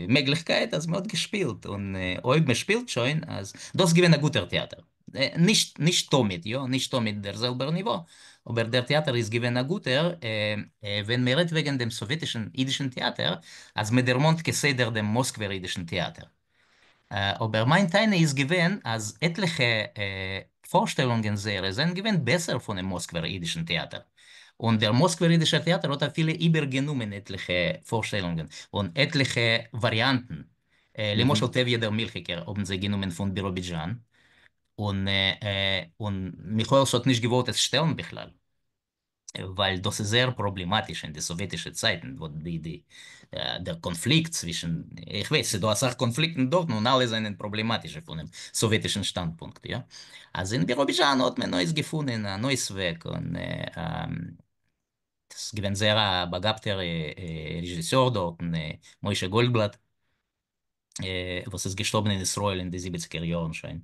מעגליכקייט אז מען האט געשפילט, און אויב מען שפילט שוין אז דאס איז געווען א גוטער טעאטער. נישט נישט תמיד, יא, נישט תמיד דער זעלבער ניווא, אבער דער טעאטער איז געווען א גוטער. ווען מען רעדט וועגן דעם סאוועטישן אידישן טעאטער, אז מען דערמאנט כסדר דעם מאסקווער אידישן טעאטער. אבער מיין טענה איז געווען אז עטליכע פארשטעלונגען זייערע זענען געווען בעסער פונעם מאסקווער אידישן טעאטער, און דער מאסקווער אידישער טעאטער האט אפילו איבערגענומען עטליכע פארשטעלונגען און עטליכע וואריאנטן. למשל טביה דער מילכיגער האבן זיי גענומען פון ביראבידזשאן, און און מיכאעלס האט נישט געוואלט עס שטעלן בכלל, ווייל דאס איז זייער פראבלעמאטיש אין די סאוועטישע צייטן, וואו די די דער קאנפליקט צווישן, איך ווייס ס'איז דא אסאך קאנפליקטן דארטן און אלע זענען פראבלעמאטישע פונעם סאוועטישן שטאנדפונקט, יא, אז אין ביראבידזשאן האט מען אויסגעפונען אן אויסוועג און ס'איז געווען זייער א באגאבטער רעזשיסאר דארטן, משה גאלדבלאט, וואס איז געשטארבן אין ישראל אין די זיבעציגער יארן שוין,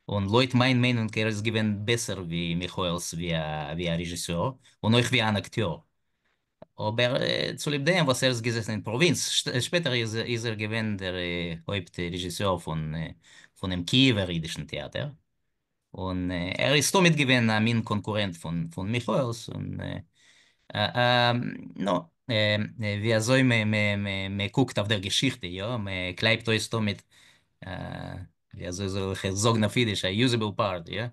און לויט מיין מיינונג ער איז געווען בעסער ווי מיכאעלס ווי א רעזשיסאר און אויך ווי אן אקטיאר, אבער צוליב דעם וואס ער איז געזעסן אין פראווינץ, שפעטער איז ער געווען דער הויפט רעזשיסאר פונעם קיעווער אידישן טעאטער, און ער איז תמיד געווען א מין קאנקורענט פון מיכאעלס, און נו, ווי אזוי מען קוקט אויף דער געשיכטע, יא, מען קלייבט אויס תמיד, ווי אזוי זאל איך עס זאגן אויף אידיש, א usable part, יא,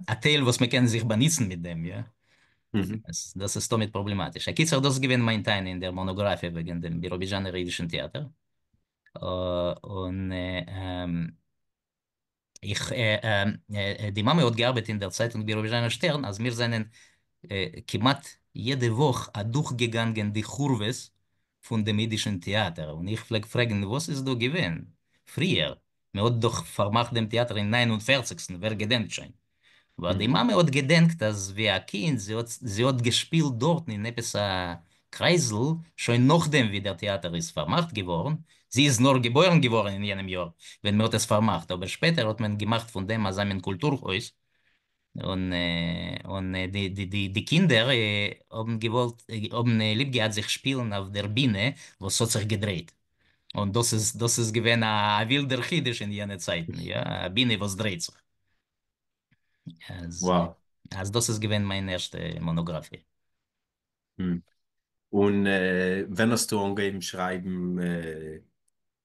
א טייל וואס מען קען זיך באנוצן מיט דעם, יא, דאס איז תמיד פראבלעמאטיש. הקיצור, דאס איז געווען מיין טענה אין דער מאנאגראפיע וועגן דעם ביראבידזשאנער אידישן טעאטער, און איך, די מאמע האט געארבעט אין דער צייטונג ביראבידזשאנער שטערן, אז מיר זענען כמעט יעדע וואך אדורכגעגאנגען די חורבות פון דעם אידישן טעאטער, און איך פלעג פרעגן וואס איז דא געווען פריער, מען האט דאך פארמאכט דעם טעאטער אין ניין און פערציגסטן, ווער געדענקט שוין? אבער די מאמע האט געדענקט אז ווי א קינד זי האט זי האט געשפילט דארטן אין עפעס א קרייזל שוין נאכדעם ווי דער טעאטער איז פארמאכט געווארן, זי איז נאר געבוירן געווארן אין יענעם יאר ווען מען האט עס פארמאכט, אבער שפעטער האט מען געמאכט פון דעם אזא מין קולטור הויז, און און די די די די קינדער האבן געוואלט האבן ליב געהאט זיך שפילן אויף דער בינע וואס האט זיך געדרייט, און דאס איז דאס איז געווען א ווילדער חידוש אין יענע צייטן, יא, א בינע וואס דרייט זיך. אז Wow. אז דאס איז געווען מיין ערשטע מאנאגראפיע. און ווען האסטו אנגעהויבן שרייבן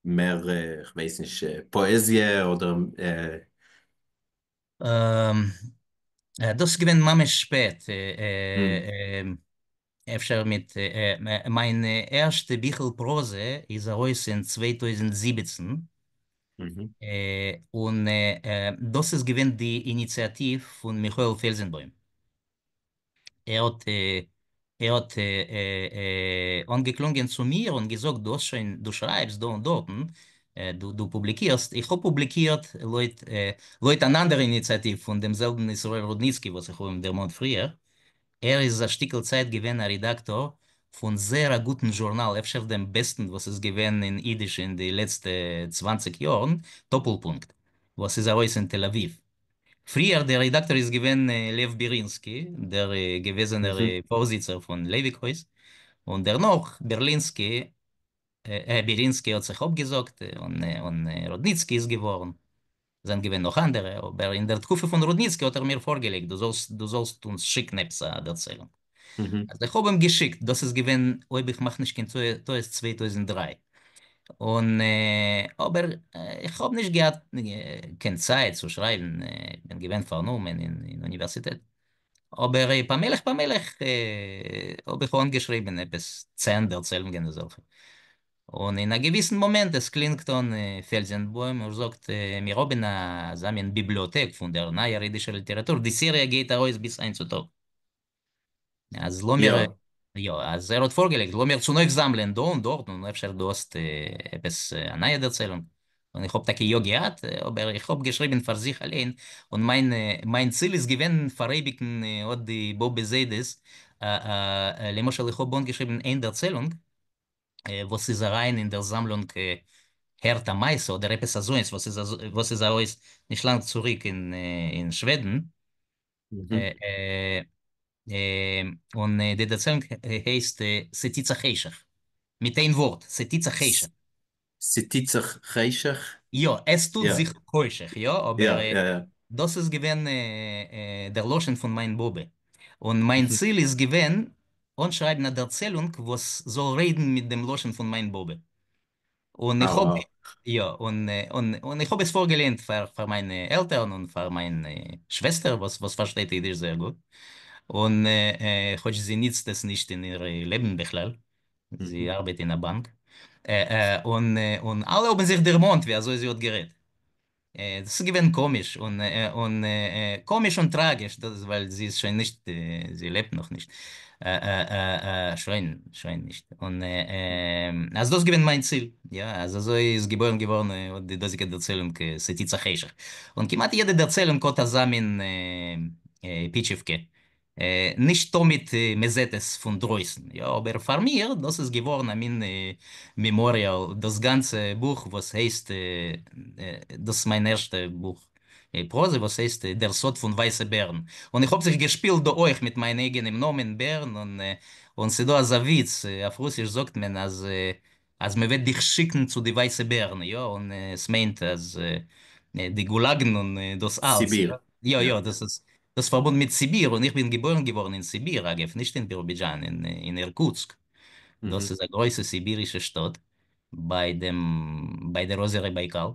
מער, איך ווייס נישט, פאעזיע אדער... דאס איז געווען ממש שפעט, אפשר מיט מיין ערשטע ביכל פראזע איז ארויס אין 2017, און דאס איז געווען די איניציאטיוו פון מיכאל פעלזענבוים. ער האט ער האט אנגעקלונגען צו מיר און געזאגט, דו האסט שוין, דו שרייבסט דא און דארטן, דו פובליקירסט, איך האב פובליקירט לויט לויט אן אנדערע איניציאטיוו פון דעם זעלבן ישראל רודניצקי וואס איך האב אים דערמאנט פריער. ער איז א שטיקל צייט געווען א רעדאקטאר פון זייער א גוטן זשורנאל, אפשר דעם בעסטן וואס איז געווען אין אידיש אין די לעצטע 20 יארן, טאפלפונקט, וואס איז ארויס אין תל אביב. פריער דער רעדאקטאר איז געווען לעוו בירינסקי, דער געוועזענער פארזיצער פון לייוויק הויז, און דערנאך בערלינסקי, בירינסקי האט זיך אפגעזאגט און רודניצקי איז געווארן. זענען געווען נאך אנדערע, אבער אין דער תקופה פון רודניצקי האט ער מיר פארגעלייגט, דו זאלסט דו זאלסט אונז שיקן עפעס א דערציילונג. אז איך האב אים געשיקט, דאס איז געווען, אויב איך מאך נישט קיין טעות, 2003. און אבער איך האב נישט געהאט קיין צייט צו שרייבן, איך בין געווען פארנומען אין אוניווערסיטעט. אבער פאמעליך פאמעליך האב איך אנגעשריבן עפעס 10 דערציילונגען אזעלכע. און אין א געוויסן מאמענט עס קלינגט אן פעלזענבוים און זאגט, מיר האבן אזא מין ביבליאטעק פון דער נייער אידישער ליטעראטור, די סעריע גייט ארויס ביז היינט צו טאג. אז לאמיר, יא, אז ער האט פארגעלייגט, לאמיר צונויפזאמלען דא און דארט, און אפשר דו האסט עפעס א נייע דערציילונג. און איך האב טאקע יא געהאט, אבער איך האב געשריבן פאר זיך אליין, און מיין מיין ציל איז געווען פאראייביגן אט די באבע זיידעס. למשל איך האב אנגעשריבן איין דערציילונג, וואס איז אריין אין דער זאמלונג הערט א מעשה אדער עפעס אזוינס וואס איז וואס איז ארויס נישט לאנג צוריק אין שוועדן, און די דערציילונג הייסט ס'טוט זיך חשך, מיט איין ווארט, ס'טוט זיך חשך. ס'טוט זיך חשך? יא, עס טוט יא. זיך חושך, יא, יא, אבער יא, יא. דאס איז געווען דער לשון פון מיין באבע, און מיין ציל איז געווען אנשרייבן א דערציילונג וואס זאל רעדן מיט דעם לשון פון מיין באבע. און אה, איך האב, wow. יא, און איך האב עס פארגעלייענט פאר מיינע עלטערן און פאר מיין שוועסטער וואס פארשטייט אידיש זייער גוט, און כאטש זי ניצט עס נישט אין איר לעבן בכלל, זי ארבעט אין א באנק, און אלע האבן זיך דערמאנט ווי אזוי זי האט גערעדט. דאס איז געווען קאמיש און קאמיש און טראגיש, דאס איז ווייל זי איז שוין נישט, זי לעבט נאך נישט, שוין שוין נישט, און אז דאס איז געווען מיין ציל, יא, אז אזוי איז געבוירן געווארן אט די דאזיגע דערציילונג ס'טוט זיך חשך, און כמעט יעדע דערציילונג האט אזא מין פיטשיווקע, נישט תמיד מען זעט עס פון דרויסן, יא, אבער פאר מיר דאס איז געווארן א מין מעמאריאל, דאס גאנצע בוך וואס הייסט, דאס איז מיין ערשטע בוך פראזע וואס הייסט דער סוד פון ווייסע בערן, און איך האב זיך געשפילט דא אויך מיט מיין אייגענעם נאמען בערן, און ס'דא אזא וויץ, אויף רוסיש זאגט מען אז אז מען וועט דיך שיקן צו די ווייסע בערן, יא, און עס מיינט אז די גולאגן און דאס אלץ, יא, סיביר. יא, יא. יא, דאס איז דאס פארבונדן מיט סיביר, און איך בין געבוירן געווארן אין סיביר, אגב, נישט אין ביראבידזשאן, אין אירקוטסק, דאס איז א גרויסע סיבירישע שטאט ביי דעם, ביי דער אזערע בייקאל.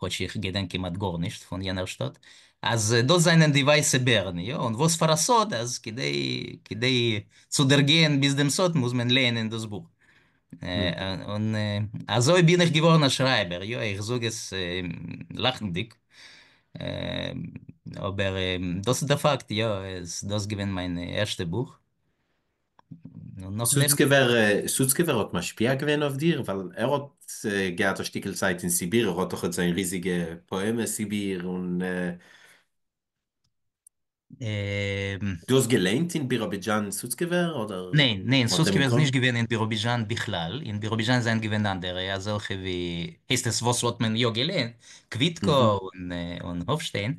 כאטש איך געדענק כמעט גארנישט פון יענער שטאט, אז דאס זענען די ווייסע בערן, יא, און וואס פאר א סוד, אז כדי צו דערגיין ביז דעם סוד מוז מען לייענען דאס בוך. און אזוי בין איך געווארן א שרייבער, יא, איך זאג עס לאכנדיג, אבער דאס איז דער פאקט, יא, איז דאס געווען מיין ערשטע בוך. און נאכדעם. סוצקעווער, סוצקעווער האט משפיע געווען אויף דיר? ווייל ער האט געהאט א שטיקל צייט אין סיביר, ער האט דאך זיין ריזיגע פאעמע סיביר, און דו האסט געליינט אין ביראבידזשאן סוצקעווער אדער ניין, ניין, מ'האט אים סוצקעווער איז געקאנט? נישט געווען אין ביראבידזשאן בכלל, אין ביראבידזשאן זענען געווען אנדערע, אזעלכע ווי, הייסט עס וואס האט מען יא געליינט, קוויטקא און האפשטיין.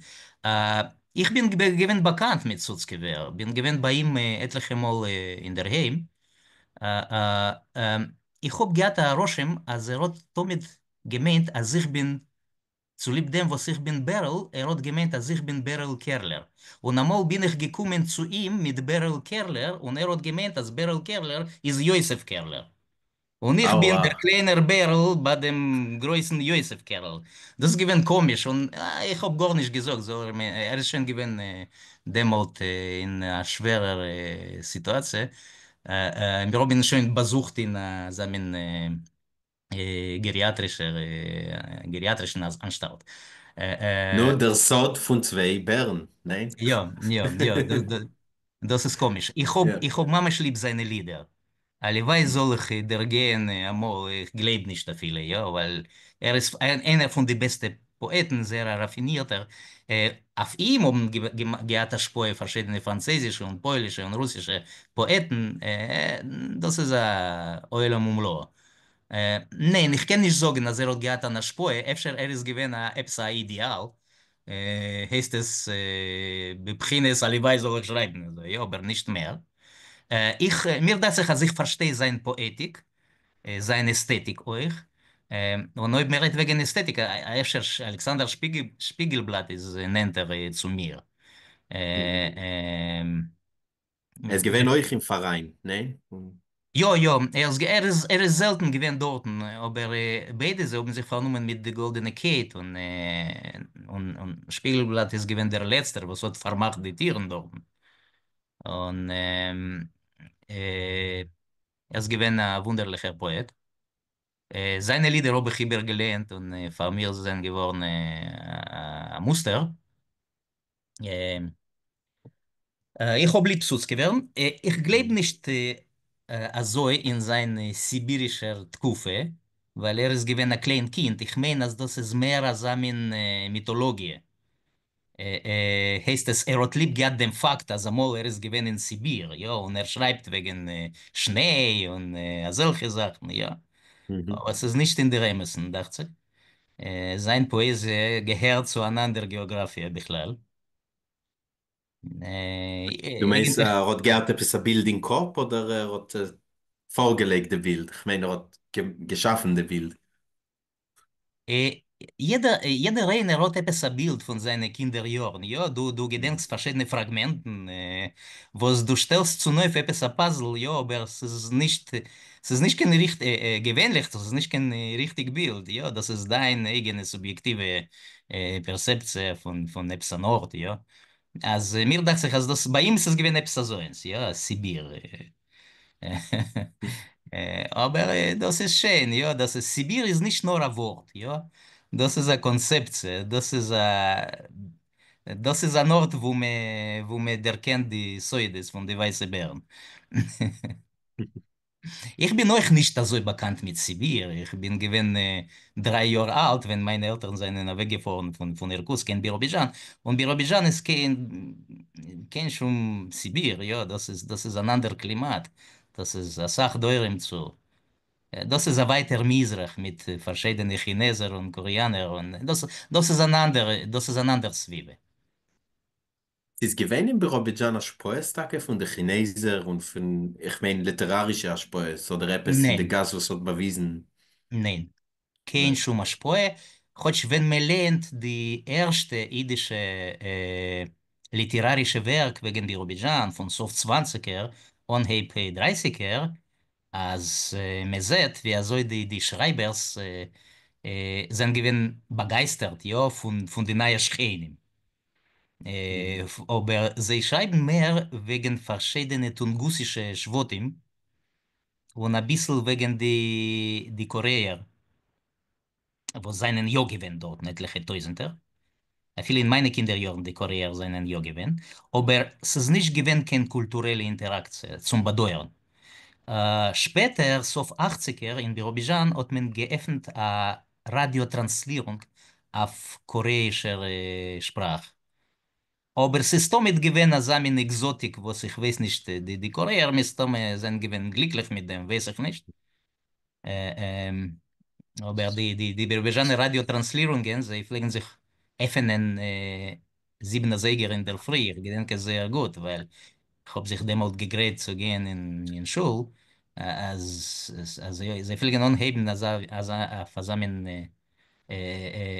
איך בין געווען באקאנט מיט סוצקעווער, בין געווען ביי אים עטליכע מאל אינדערהיים, איך האב געהאט א רושם אז ער האט תמיד געמיינט אז איך בין, צוליב דעם וואס איך בין בערל, ער האט געמיינט אז איך בין בערל קערלער, און אמאל בין איך געקומען צו אים מיט בערל קערלער און ער האט געמיינט אז בערל קערלער איז יוסף קערלער. און איך בין דער קליינער בערל ביי דעם גרויסן יוסף קערל. דאס איז געווען קאמיש, און איך האב גארנישט געזאגט, זאל ער מיר, ער איז שוין געווען דעמאלט אין א שווערער סיטואציע, מיר האבן אים שוין באזוכט אין אזא מין געריאטרישער, געריאטרישן אנשטאלט. נו, דער סוד פון צוויי בערן, ניין? יא, יא, יא, דאס איז קאמיש. איך האב ממש ליב זיינע לידער. הלוואי זאל איך דערגיין אמאל, איך גלייב נישט אפילו, יא, ווייל ער איז איינער פון די בעסטע פאעטן, זייער א ראפינירטער, אויף אים האבן געהאט השפעה פארשידענע פראנצויזישע און פוילישע און רוסישע פאעטן, דאס איז א עולם ומלואו. ניין, איך קען נישט זאגן אז ער האט געהאט אן השפעה, אפשר ער איז געווען א עפעס א אידיאל, הייסט עס בבחינת הלוואי זאל איך שרייבן אזוי, אבער נישט מער. איך, מיר דאכט זיך אז איך פארשטיי זיין פאעטיק, זיין עסטעטיק אויך, און אויב מען רעדט וועגן עסטעטיק, אפשר אלכסנדר שפיגלבלאט איז נענטער צו מיר. ער איז געווען אויך אין פאראיין, ניין? יא יא, ער איז ער איז זעלטן געווען דארטן, אבער ביידע זיי האבן זיך פארנומען מיט די גאלדענע קייט, און און שפיגלבלאט איז געווען דער לעצטער וואס האט פארמאכט די טירן דארטן, און ער איז געווען א וואונדערליכער פאעט. זיינע לידער האב איך איבערגעלייענט און פאר מיר זיי זענען געווארן א מוסטער. איך האב ליב סוצקעווערן, איך גלייב נישט אזוי אין זיין סיבירישער תקופה, ווייל ער איז געווען א קליין קינד, איך מיין אז דאס איז מער אזא מין מיטאלאגיע. הייסט עס ער האט ליב געהאט דעם פאקט אז אמאל ער איז געווען אין סיביר, יא, און ער שרייבט וועגן שניי און אזעלכע זאכן, יא. אבער ס'איז נישט אין דער אמת'ן, דאכט זיך. זיין פאעזיע געהערט צו אן אנדער געאגראפיע בכלל. דו מיינסט אייגנטליך. ער האט געהאט עפעס א בילד אין קאפ אדער ער האט פארגעלייגט די בילד? כ'מיין ער האט געשאפן די בילד. יעדער יעדער איינער האט עפעס א בילד פון זיינע קינדער יארן, יא, דו דו געדענקסט פארשידענע פראגמענטן וואס דו שטעלסט צונויף עפעס א פאזל, יא, אבער ס'איז נישט ס'איז נישט קיין ריכט געווענליך ס'איז נישט קיין ריכטיג בילד, יא, דאס איז דיין אייגענע סוביעקטיווע פערסעפציע פון פון עפעס אן ארט, יא, אז מיר דאכט זיך אז דאס ביי אים ס'איז געווען עפעס אזוינס, יא, סיביר. אבער דאס איז שיין, יא, דאס איז, סיביר איז נישט נאר א ווארט, יא, דאס איז א קאנצעפציע, דאס איז א, דאס איז אן ארט וואו מען, וואו מען דערקענט די סודות פון די ווייסע בערן. איך בין אויך נישט אזוי באקאנט מיט סיביר, איך בין געווען 3 יאר אלט ווען מיינע עלטערן זענען אוועקגעפארן פון אירקוטסק קיין ביראביזשאן, און ביראביזשאן איז קיין שום סיביר, יא, דאס איז דאס איז אן אנדער קלימאט, דאס איז אסאך דרום צו, דאס איז א ווייטער מזרח מיט פארשידענע כינעזער און קאריאנער, און דאס דאס איז אן אנדער דאס איז אן אנדער סביבה. ס'איז געווען אין ביראבידזשאן השפעות טאקע פון די כינעזער און פון, איך מיין ליטערארישע השפעות אדער עפעס אין די ניין. גאס וואס האט באוויזן? ניין. קיין שום השפעה, כאטש ווען מען לייענט די ערשטע אידישע ליטערארישע ווערק וועגן ביראבידזשאן פון סוף צוואנציגער אנהייב דרייסיגער, אז מען זעט ווי אזוי די די שרייבערס זענען געווען באגייסטערט יא פון די נייע שכנים, אבער זיי שרייבן מער וועגן פארשידענע טונגוסישע שבטים און אביסל וועגן די די קארעער וואס זענען יא געווען דארטן עטליכע טויזענטער, אפילו אין מיינע קינדער יארן די קארעער זענען יא געווען, אבער ס'איז נישט געווען קיין קולטורעלע אינטעראקציע צום באדויערן. שפעטער סוף אכציגער אין ביראביזשאן האט מען געעפנט א ראדיא טראנסלירונג אויף קארעאישער שפראך, אבער ס'איז תמיד געווען אזא מין עקזאטיק וואס איך ווייס נישט, די קארעאר מסתמא זענען געווען גליקליך מיט דעם, ווייס איך נישט. אבער די די ביראביזשאנער ראדיא טראנסלירונגען זיי פלעגן זיך עפענען 7 אזייגער אינדערפרי, איך געדענק עס זייער גוט ווייל איך האב זיך דעמאלט געגרייט צו גיין אין שול, אז זיי פלעגן אנהייבן אזא אויף אזא מין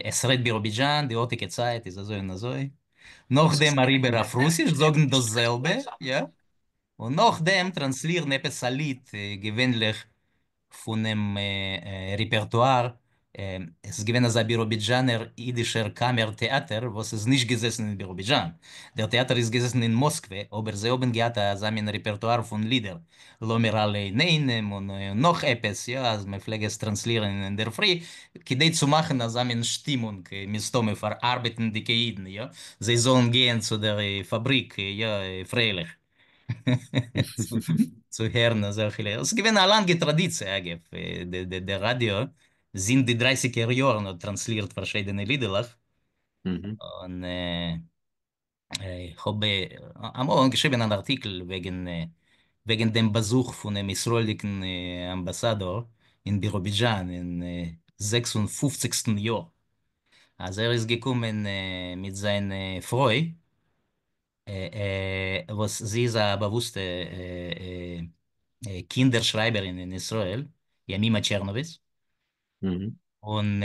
עס רעדט ביראבידזשאן, די ארטיגע צייט איז אזוי און אזוי, נאכדעם אריבער אויף רוסיש זאגן דאס זעלבע, יא, און נאכדעם טראנסלירן עפעס א ליד, געווענליך פונעם רעפערטואר, עס איז געווען אזא ביראבידזשאנער אידישער קאמער טעאטער וואס איז נישט געזעסן אין ביראבידזשאן, דער טעאטער איז געזעסן אין מאסקווע, אבער זיי האבן געהאט אזא מין רעפערטואר פון לידער, לאמיר אלע אינאיינעם און נאך עפעס, יא, אז מען פלעג עס טראנסלירן אינדערפרי, כדי צו מאכן אזא מין שטימונג מסתמא פאר ארבעטנדיגע אידן, יא, זיי זאלן גיין צו דער פאבריק, יא, פרייליך. צו הערן אזעלכע לידער. עס איז געווען א לאנגע טראדיציע אגב, דער ראדיא זינט די דרייסיגער יארן האט טראנסלירט פארשידענע לידעלעך, און איך האב אמאל אנגעשריבען אן ארטיקל וועגן וועגן דעם באזוך פונעם ישראל'דיגן אמבאסאדאר אין ביראבידזשאן אין 56סטן יאר, אז ער איז געקומען מיט זיין פרוי, וואס זי איז א באוואוסטע קינדער שרייבערין אין ישראל, ימימה טשערנאוויץ, און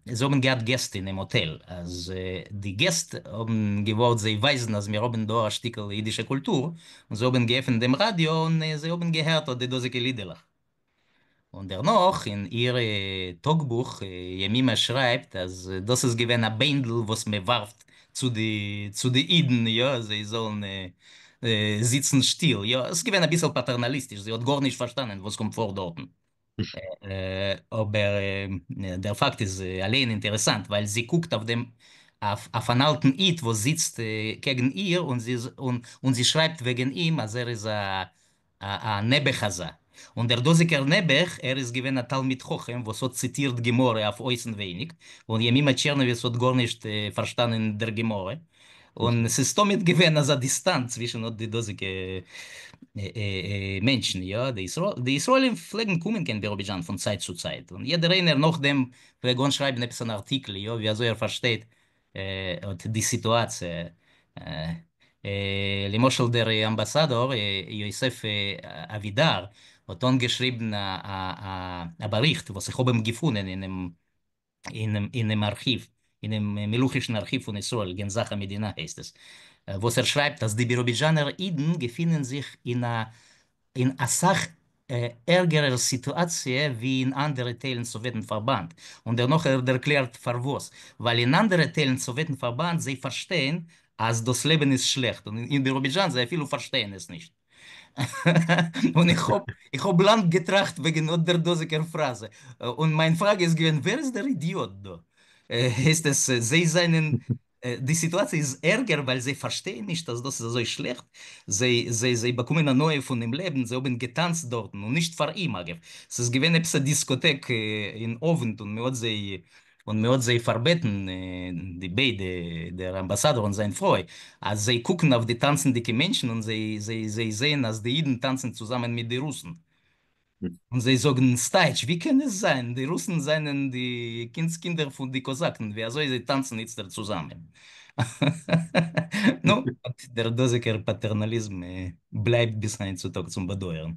זיי האבן געהאט געסט אינעם האטעל, אז די געסט האבן געוואלט זיי ווייזן אז מיר האבן דא א שטיקל אידישע קולטור, און זיי האבן געעפנט דעם ראדיא און זיי האבן געהערט אט די דאזיגע לידעלעך. און דערנאך אין איר טאגבוך ימימה שרייבט אז דאס איז געווען א ביינדל וואס מען ווארפט צו די צו די אידן יא זיי זאלן זיצן שטיל, יא עס איז געווען אביסל פאטערנאליסטיש, זי האט גארנישט פארשטאנען וואס קומט פאר דארטן. אבער דער פאקט איז אליין אינטערעסאנט ווייל זי קוקט אויף דעם אויף אן אלטן איד וואס זיצט קעגן איר און זי און זי שרייבט וועגן אים אז ער איז א א נעבעך אזא. און דער דאזיגער נעבעך ער איז געווען א תלמיד חכם וואס האט ציטירט גמרא אויף אויסנווייניג, און ימימה טשערנאוויץ האט גארנישט פארשטאנען דער גמרא. און ס'איז תמיד געווען אזא דיסטאנץ צווישן אט די דאזיגע מענטשן, יא, די ישראלים פלעגן קומען קיין ביראבידזשאן פון צייט צו צייט, און יעדער איינער נאכדעם פלעג אנשרייבן עפעס אן ארטיקל, יא, ווי אזוי ער פארשטייט אט די סיטואציע. למשל דער אמבאסאדאר יוסף אבידר האט אנגעשריבן א באריכט וואס איך האב אים געפונען אינעם אינעם ארכיוו, אינעם מלוכישן ארכיוו פון ישראל, גנזך המדינה הייסט עס, וואס ער שרייבט אז די ביראבידזשאנער אידן געפינען זיך אין א אין אסאך ערגערער סיטואציע ווי אין אנדערע טיילן סאוועטן פארבאנד, און דערנאך ער ערקלערט פארוואס, ווייל אין אנדערע טיילן סאוועטן פארבאנד זיי פארשטיין אז דאס לעבן איז שלעכט, און אין ביראבידזשאן זיי אפילו פארשטייען עס נישט. און איך האב איך האב לאנג געטראכט וועגן אט דער דאזיגער פראזע, און מיין פראגע איז געווען ווער איז דער אידיאט דא? הייסט עס זיי זענען די סיטואציע איז ערגער ווייל זיי פארשטייען נישט אז דאס איז אזוי שלעכט, זיי זיי זיי באקומען הנאה פונעם לעבן, זיי האבן געטאנצט דארטן, און נישט פאר אים אגב, ס'איז געווען עפעס א דיסקאטעק אין אוונט און מ'האט זיי און מ'האט זיי פארבעטן די ביידע, דער אמבאסאדאר און זיין פרוי, אז זיי קוקן אויף די טאנצנדיגע מענטשן און זיי זיי זיי זעען אז די אידן טאנצן צוזאמען מיט די רוסן. און זיי זאגן, סטייטש, ווי קען עס זיין? די רוסן זענען די קינדס קינדער פון די קאזאקן, ווי אזוי זיי טאנצן איצטער צוזאמען? נו, אט דער דאזיגער פאטערנאליזם בלייבט ביז היינט צו טאג צום באדויערן.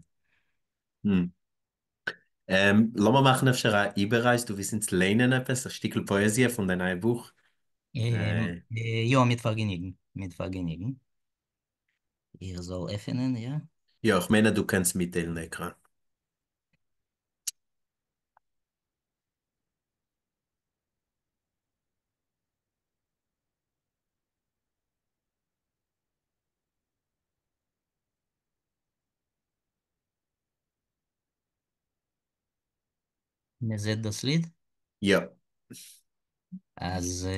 לאמיר מאכן אפשר א איבעררייס, דו ווילסט אונז ליינען עפעס, א שטיקל פאעזיע פון דיין נייע בוך? יא, מיט פארגעניגן, מיט פארגעניגן. איך זאל עפענען, יא? יא, איך מיין אז דו קענסט מיטטיילן די עקראן. מען זעט דאס ליד? יא. אז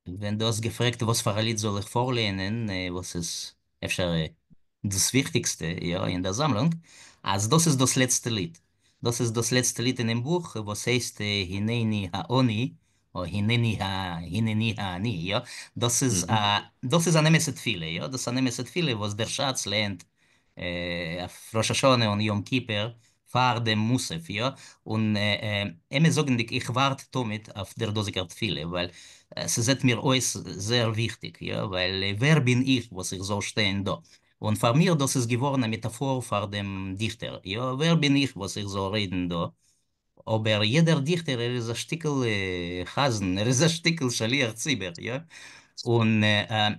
ווען דו האסט געפרעגט וואס פאר א ליד זאל איך פארלייענען, וואס איז אפשר דאס וויכטיגסטע, יא, אין דער זאמלונג, אז דאס איז דאס לעצטע ליד. דאס איז דאס לעצטע ליד אינעם בוך, וואס הייסט הנני העני, או הנני ה, הנני העני, יא. דאס איז א, דאס איז אן אמת'ע תפילה, יא, דאס איז אן אמת'ע תפילה וואס דער ש"ץ לערנט אויף ראש השנה און יום כיפור פאר דעם מוסף, יא, און אמת זאגנדיג איך ווארט תמיד אויף דער דאזיגער תפילה, ווייל ס'זעט מיר אויס זייער וויכטיג, יא, ווייל ווער בין איך וואס איך זאל שטיין דא, און פאר מיר דאס איז געווארן א מעטאפאר פאר דעם דיכטער, יא, ווער בין איך וואס איך זאל רעדן דא, אבער יעדער דיכטער ער איז א שטיקל חזן, ער איז א שטיקל שליח ציבור, יא, און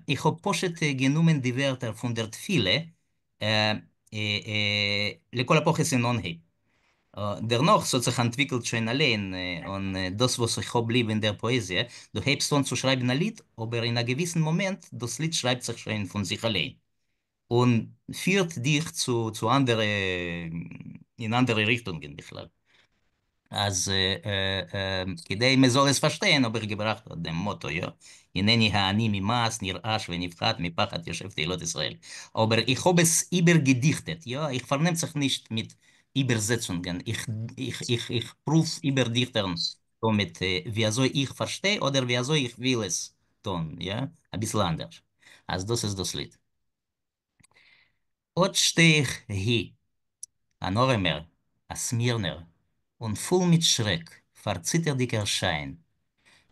איך האב פשוט גענומען די ווערטער פון דער תפילה לכל הפחות אין אנהייב. דערנאך ס'האט זיך אנטוויקלט שוין אליין, און דאס וואס איך האב ליב אין דער פאעזיע, דו הייבסט אן צו שרייבן א ליד, אבער אין א געוויסן מאמענט דאס ליד שרייבט זיך שוין פון זיך אליין, און פירט דיך צו צו אנדערע, אין אנדערע ריכטונגען בכלל. אז כדי מען זאל עס פארשטיין האב איך געבראכט אט דעם מאטא, יא, הנני העני ממעש נרעש ונפחד מפחד יושב תהילות ישראל. אבער איך האב עס איבערגעדיכטעט, יא, איך פארנעם זיך נישט מיט איבערזעצונגען, איך איך איך פרואוו איבערדיכטערן תמיד ווי אזוי איך פארשטיי אדער ווי אזוי איך וויל עס טון, יא, אביסל אנדערש. אז דאס איז דאס ליד. אָט שטיי איך הי, אַן אָרעמער, אַ סמירנער, און פֿול מיט שרעק פֿאַר ציטערדיקער שײַן.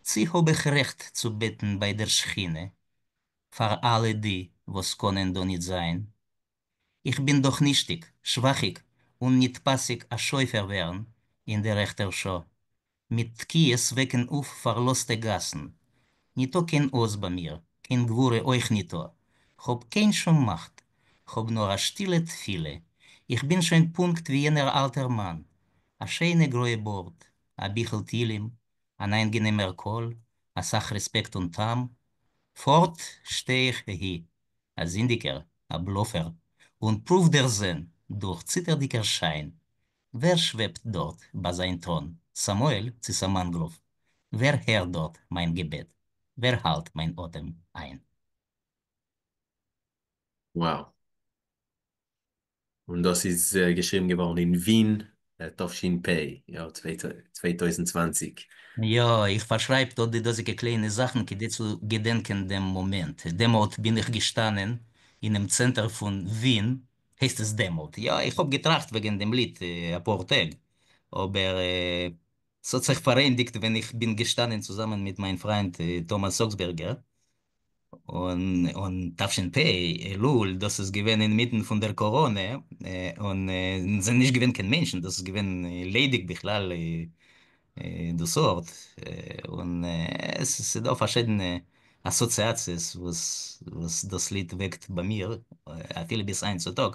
צי האָב איך רעכט צו בעטן בײַ דער שכינה פֿאַר אַלע די, וואָס קאָנען דאָ ניט זײַן? איך בין דאָך נישטיק, שוואַכיק און ניט פּאַסיק אַ שופֿר ווערן אין דער רעכטער שעה. מיט תקיעות וועקן אויף פארלאזטע גאסן. ניטא קיין עוז ביי מיר, קיין גבורה אויך ניטא. כ'האב קיין שום מאכט, כ'האב נאר א שטילע תפילה. איך בין שוין פונקט ווי יענער אלטער מאן. א שיינע גרויע בארד, א ביכל תהילים, אן איינגענעמער קול, אסאך רעספעקט און טעם. פארט שטיי איך הי, א זינדיגער, א בלאפער, און פרואוו דערזען דורך ציטערדיגער שיין ווער שוועבט דארט ביי זיין טראן, סמואל צי סמנגרוב? ווער הערט דארט מיין געבעט? ווער האלט מיין אטעם איין? Wow. און דאס איז געשריבן געווארן אין ווין תש"פ, יא, 2020. יא, איך פארשרייב דא די דאזיגע קליינע זאכן כדי צו געדענקען דעם מאמענט. דעמאלט בין איך געשטאנען אינעם צענטער פון ווין, הייסט עס דעמאלט, יא, איך האב געטראכט וועגן דעם ליד אפאר טעג, אבער ס'האט זיך פארענדיגט ווען איך בין געשטאנען צוזאמען מיט מיין פריינט טאמאס אוקסבערגער, און און תש"פ, אלול, דאס איז געווען אינמיטן פון דער קאראנע, און זענען נישט געווען קיין מענטשן, דאס איז געווען ליידיג בכלל. דאס ארט, און עס איז דא פארשידענע אסאציאציעס וואס וואס דאס ליד וועקט ביי מיר אפילו ביז היינט צו טאג,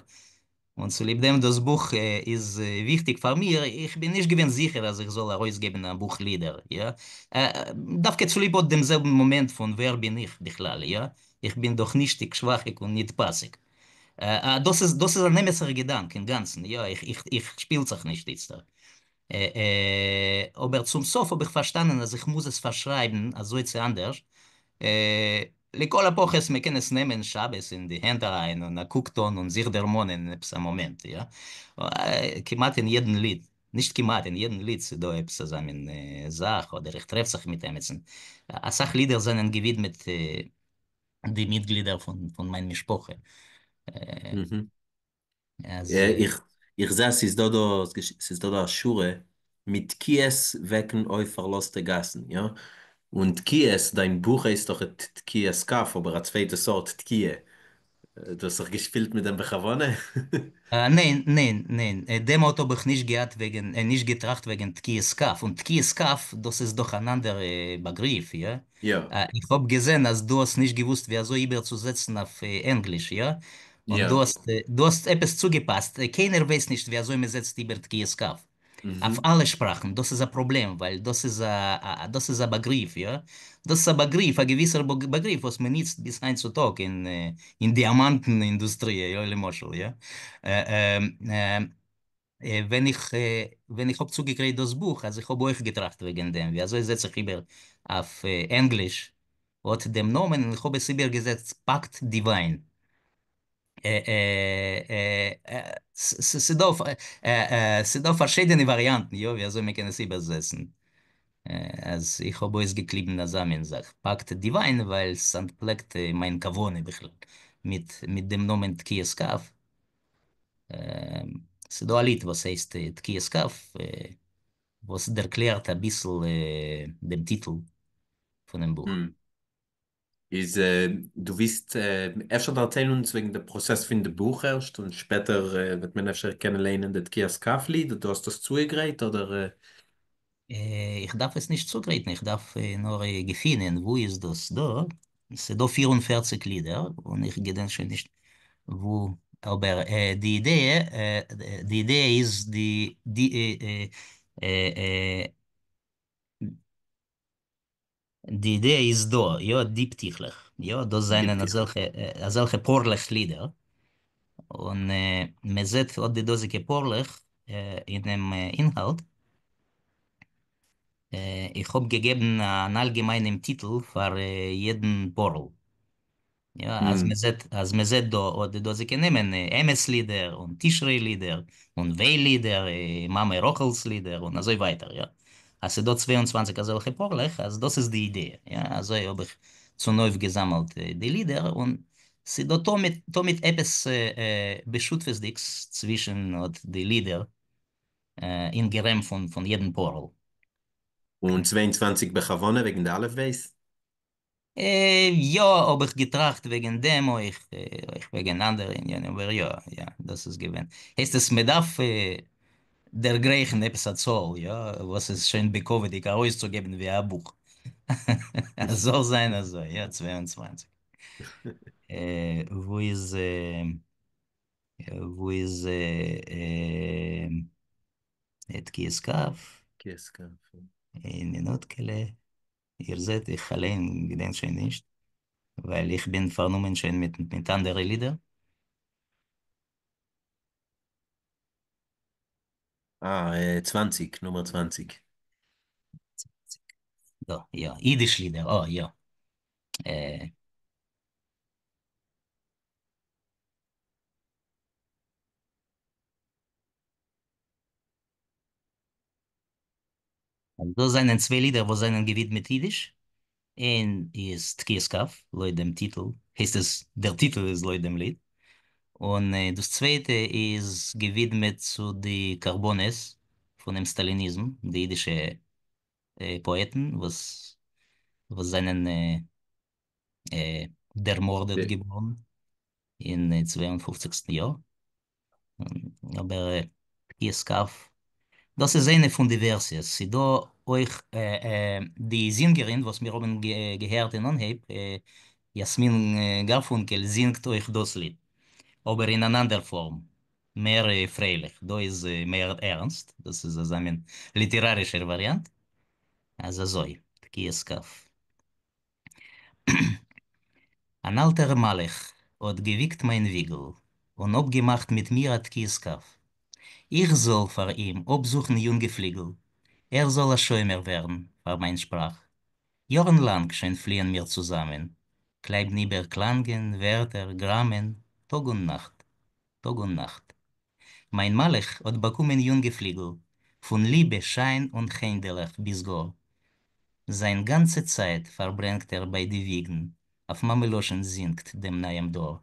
און צוליב דעם דאס בוך איז וויכטיג פאר מיר, איך בין נישט געווען זיכער אז איך זאל ארויסגעבן א בוך לידער, יא, דווקא צוליב אט דעם זעלבן מאמענט פון ווער בין איך בכלל, יא, איך בין דאך נישטיג, שוואכיג און ניט פאסיג. דאס איז דאס איז אן אמת'ער געדאנק אינגאנצן, יא, איך איך איך שפיל זיך נישט איצטער. אבער צום סוף האב איך פארשטאנען אז איך מוז עס פארשרייבן אזוי צי אנדערש, לכל הפחות מען קען עס נעמען שבת אין די הענט אריין און א קוק טאן און זיך דערמאנען עפעס א מאמענט, יא. כמעט אין יעדן ליד, נישט כמעט, אין יעדן ליד ס'דא עפעס אזא מין זאך, אדער איך טרעף זיך מיט עמיצן. אסאך לידער זענען געווידמעט די מיטגלידער פון מיין משפחה. אז. איך איך זע אז ס'איז דא דא ס'איז דא דא א שורה מיט תקיעות וועקן אויף פארלאזטע גאסן, יא? און תקיעות, דיין בוך הייסט דאך תקיעת כף, אבער א צווייטע סארט תקיעה. דו האסט זיך געשפילט מיט דעם בכוונה? ניין, ניין, ניין, דעמאלט האב איך נישט געהאט וועגן, נישט געטראכט וועגן תקיעת כף, און תקיעת כף דאס איז דאך אן אנדער באגריף, יא? יא. איך האב געזען אז דו האסט נישט געוואוסט ווי אזוי איבערצוזעצן אויף ענגליש, יא? און יא. דו האסט עפעס צוגעפאסט, קיינער ווייסט נישט ווי אזוי מען זעצט איבער תקיעת כף אויף אלע שפראכן, דאס איז א פראבלעם, ווייל דאס איז א דאס איז א באגריף, יא? דאס איז א באגריף, א געוויסער באגריף וואס מען ניצט ביז היינט צו טאג אין אין דיאמאנטן אינדוסטריע, יא, למשל, יא? ווען איך ווען איך האב צוגעגרייט דאס בוך, אז איך האב אויך געטראכט וועגן דעם, ווי אזוי זעץ איך איבער אויף ענגליש אט דעם נאמען, און איך האב עס איבערגעזעצט פאקט דיוויין. ס'דא פארשידענע וואריאנטן, יא, ווי אזוי מ'קען עס איבערזעצן. אז איך האב אויסגעקליבן אזא מין זאך, פאקט דיוויין, ווייל ס'אנטפלעקט מיין כוונה בכלל מיט מיט דעם נאמען תקיעת כף. ס'דא א ליד וואס הייסט תקיעת כף, וואס דערקלערט אביסל דעם טיטל פונעם בוך. איז דו ווילסט אפשר דערציילן אונז וועגן די פראצעס פון די בוך ערשט און שפעטער וועט מען אפשר קענען ליינען די תקיעת כף ליד, דו האסט דאס צוגעגרייט אדער? איך דארף עס נישט צוגרייטן, איך דארף נאר געפינען וואו איז דאס דא, ס'דא 44 לידער און איך געדענק שוין נישט וואו, אבער די אידעע, די אידעע איז די די די אידעע איז דא, יא, די פתיחלעך, יא, דאס זענען אזעלכע אזעלכע פארלעך לידער, און מען זעט אט די דאזיגע פארלעך אינעם אינהאלט. איך האב געגעבן אן אלגעמיינעם טיטל פאר יעדן פארל. יא, אז מען זעט, אז מען זעט דא אט די דאזיגע נעמען, אמת לידער, און תשרי לידער, און וויי לידער, מאמע רחל'ס לידער, און אזוי ווייטער, יא. אז ס'איז דא 22 אזעלכע פארלעך, אז דאס איז די אידעע, יא, אזוי האב איך צונויפגעזאמלט די לידער, און ס'איז דא תמיד, תמיד עפעס בשותפות'דיגס צווישן אט די לידער אין גערעם פון יעדן פארל. און 22 בכוונה וועגן די אלף בית? יא, האב איך געטראכט וועגן דעם אויך, אויך וועגן אנדערע ענינים, אבער יא, יא, דאס איז געווען. הייסט עס, מען דארף דערגרייכן עפעס א צאל, יא, וואס איז שוין בכבוד'יג ארויסצוגעבן ווי א בוך. עס זאל זיין אזוי, יא, 22. וואו איז, וואו איז תקיעת כף? תקיעת כף. איין מינוטקעלע. איר זעט, איך אליין געדענק שוין נישט, ווייל איך בין פארנומען שוין מיט מיט אנדערע לידער. אה, 20, נומער 20. דא, יא, אידיש לידער, אה, יא. דאס זענען צוויי לידער וואס זענען געווידמעט אידיש, איין איז תקיעת כף, לויט דעם טיטל, הייסט עס, דער טיטל איז לויט דעם ליד, און דאס צווייטע איז געווידמעט צו די קרבנות פונעם סטאליניזם, די אידישע פאעטן וואס וואס זענען דערמארדעט געווארן אין צוויי און פופציגסטן יאר. אבער תקיעת כף, דאס איז איינע פון די ווערסיעס. ס'דא אויך די זינגערין וואס מיר האבן געהערט אין אנהייב, יסמין גארפונקעל, זינגט אויך דאס ליד, אבער אין אן אנדער פארם, מער פרייליך. דא איז מער ערנסט, דאס איז אזא מין ליטערארישער וואריאנט. אז אזוי, תקיעת כף. אן אלטער מלאך האט געוויגט מיין וויגל און אפגעמאכט מיט מיר א תקיעת כף. איך זאל פאר אים אפזוכן יונגע פליגל, ער זאל א שומר ווערן פאר מיין שפראך. יארן לאנג שוין פליען מיר צוזאמען, קלייבן איבער קלאנגען, ווערטער, גראמען, טאג און נאכט, טאג און נאכט. מיין מלאך האט באקומען יונגע פליגל, פון ליבע, שיין און חנדעלעך ביז גאר. זיין גאנצע צייט פארברענגט ער ביי די וויגן, אויף מאמע לשון זינגט דעם נייעם דור.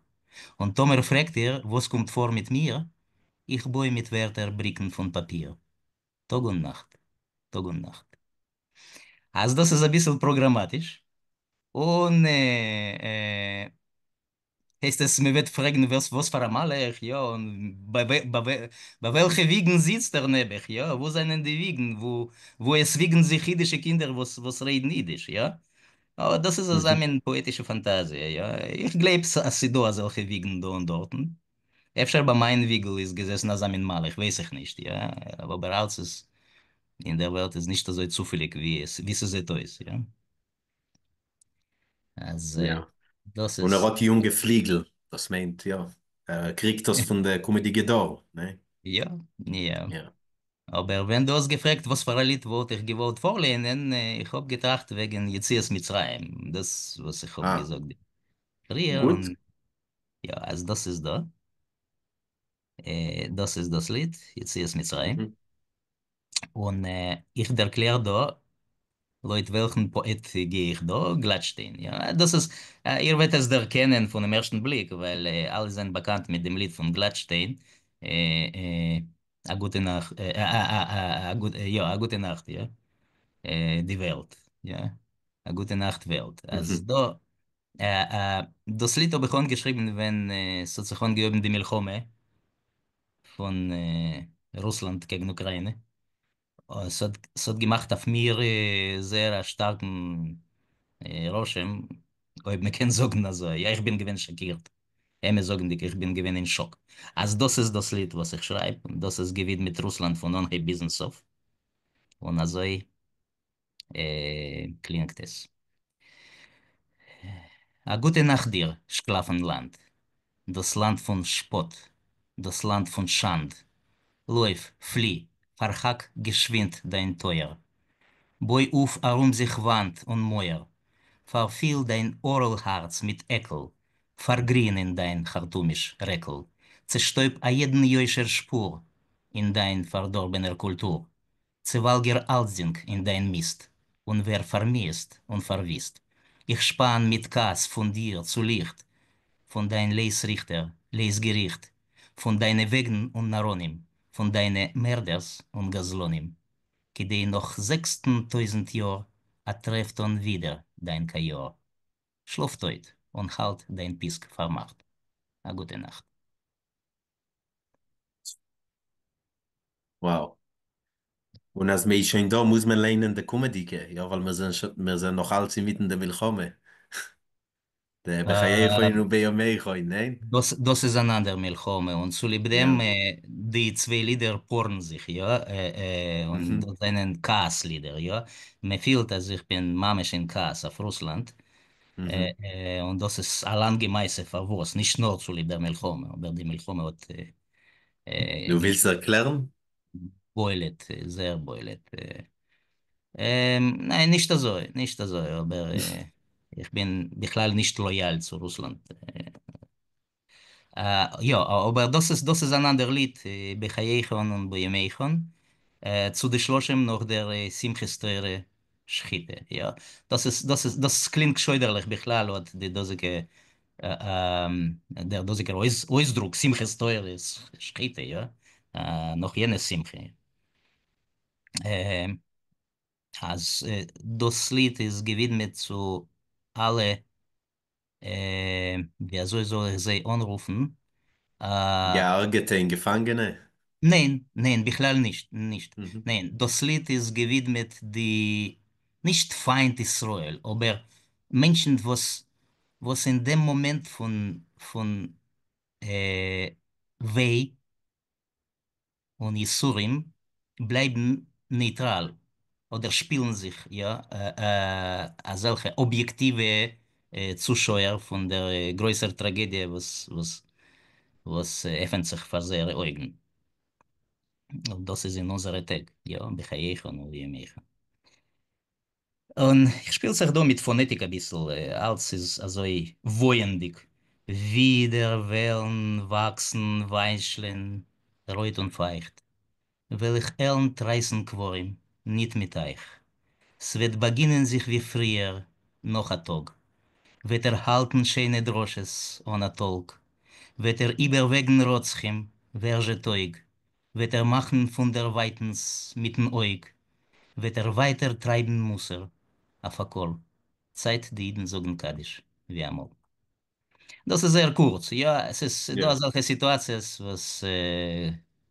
און טאמער פרעגט איר וואס קומט פאר מיט מיר, איך בוי מיט ווערטער בריקן פון פאפיר. טאג און נאכט, טאג און נאכט. אז דאס איז אביסל פראגראמאטיש, און הייסט עס מען וועט פרעגן וואס וואס פאר א מלאך, יא, און ביי ביי וועלכע וויגן זיצט ער נעבעך, יא, וואו זענען די וויגן, וואו וואו עס וויגן זיך אידישע קינדער וואס וואס רעדן אידיש, יא. אבער דאס איז אזא מין פאעטישע פאנטאזיע, יא, איך גלייב אז ס'דא אזעלכע וויגן דא און דארטן, אפשר ביי מיין וויגל איז געזעסן אזא מין מלאך, ווייס איך נישט, יא, אבער אלץ איז אין דער וועלט איז נישט אזוי צופעליג ווי עס ווי ס'זעט אויס, יא. אז יא. דאס און ער איז. האט יונגע פליגל, דאס מיינט יא, ער קריגט דאס פון דער קומעדיגע דור, נע? יא, יא. יא. אבער ווען דו האסט געפרעגט וואס פאר א ליד וואלט איך געוואלט פארליינען, איך האב געטראכט וועגן יציאת מצרים, דאס וואס איך האב אה, געזאגט דיר פריער, גוט. און יא, אז דאס איז דא, דאס איז דאס ליד, יציאת מצרים. און איך דערקלער דא לויט וועלכן פאעט גיי איך דא? גלאטשטיין, יא. דאס איז, איר וועט עס דערקענען פונעם ערשטן בליק, ווייל אלע זענען באקאנט מיט דעם ליד פון גלאטשטיין, א גוטע נאכט, יא, א גוטע נאכט, יא, די וועלט, יא, א גוטע נאכט וועלט. אז דא, דאס ליד האב איך אנגעשריבן ווען ס'האט זיך אנגעהויבן די מלחמה פון רוסלאנד קעגן אוקראינע. ס'האט געמאכט אויף מיר זייער א שטארקן רושם, אויב מ'קען זאגן אזוי. יא, איך בין געווען שאקירט. אמת זאגנדיג, איך בין געווען אין שאק. אז דאס איז דאס ליד וואס איך שרייב, און דאס איז געווידמעט רוסלאנד פון אנהייב ביזן סוף. און אזוי קלינגט עס. א גוטע נאכט דיר, שקלאפן לאנד. דאס לאנד פון שפאט, דאס לאנד פון שאנד. לויף, פלי, פארהאק געשווינד דיין טויער. בוי אויף ארום זיך וואנט און מויער. פארפיל דיין ארל הארץ מיט עקל, פארגרין אין דיין חרטומיש רעקל. צעשטויב א יעדן יושר שפור אין דיין פארדארבענער קולטור. צעוואלגער אלצדינג אין דיין מיסט, און ווער פארמיאוסט און פארוויסט. איך שפאן מיט כעס פון דיר צו ליכט, פון דיין לית ריכטער, לית געריכט, פון דיינע וועגן און נאראנים, פון דיינע מערדערס און גזלנים, כדי נאך זעקסטן טויזנט יאר א טרעף טאן ווידער דיין קאיאר. שלאף טויט און האלט דיין פיסק פארמאכט. א גוטע נאכט. Wow. און אז מ'איז שוין דא מוז מען ליינען די קומעדיגע, יא, ווייל מיר זענען מיר זענען נאך אלץ אינמיטן די מלחמה. די בחייכון וביומיכון, ניין? דאס דאס איז אן אנדער מלחמה, און צוליב דעם די צוויי לידער פארן זיך, יא, און דאס זענען כעס לידער, יא, מען פילט אז איך בין ממש אין כעס אויף רוסלאנד, און דאס איז א לאנגע מעשה פארוואס, נישט נאר צוליב דער מלחמה, אבער די מלחמה האט דו ווילסט ערקלערן? בולט, זייער בולט. ניין, נישט אזוי, נישט אזוי, אבער איך בין בכלל נישט לאיאל צו רוסלאנד. יא, אבער דאס איז, דאס איז אן אנדער ליד, בחייכון און ביומיכון, צו די שלשים נאך דער שמחת תורה שחיטה, יא. דאס איז, דאס איז, דאס קלינגט שוידערליך בכלל, אט די דאזיגע, דער דאזיגער אויסדרוק, שמחת תורה שחיטה, יא, נאך יענע שמחה. אז דאס ליד איז געווידמעט צו אלע, ווי אזוי זאל איך זיי אנרופן? געהרגעטע און געפאנגענע? ניין, ניין, בכלל נישט, נישט. ניין, דאס ליד איז געווידמעט די, נישט פיינט ישראל, אבער מענטשן וואס, וואס אין דעם מאמענט פון, פון וויי און יסורים בלייבן נייטראל, אדער שפילן זיך, יא, אזעלכע אביעקטיווע צושויער פון דער גרויסער טראגעדיע וואס, וואס, וואס עפנט זיך פאר זייערע אויגן. און דאס איז אין אונזערע טעג, יא, בחייכון ובימיכון. און איך שפיל זיך דא מיט פאנעטיק אביסל, אלץ איז אזוי וואויענדיג. ווידער וועלן וואקסן וויינשלען רויט און פייכט, וועל איך עלנט רייסן קברים, ניט מיט אייך. ס'וועט באגינען זיך ווי פריער, נאך א טאג. וועט ער האלטן שיינע דרשות אן א טאלק. וועט ער איבערוועגן רוצחים, ווער זשע טויג. וועט ער מאכן פון דערווייטנס מיטן אויג. וועט ער ווייטער טרייבן מוסר אויף א קול. צייט די אידן זאגן קדיש ווי אמאל. דאס איז זייער קורץ, יא, עס איז דא אזעלכע סיטואציעס וואס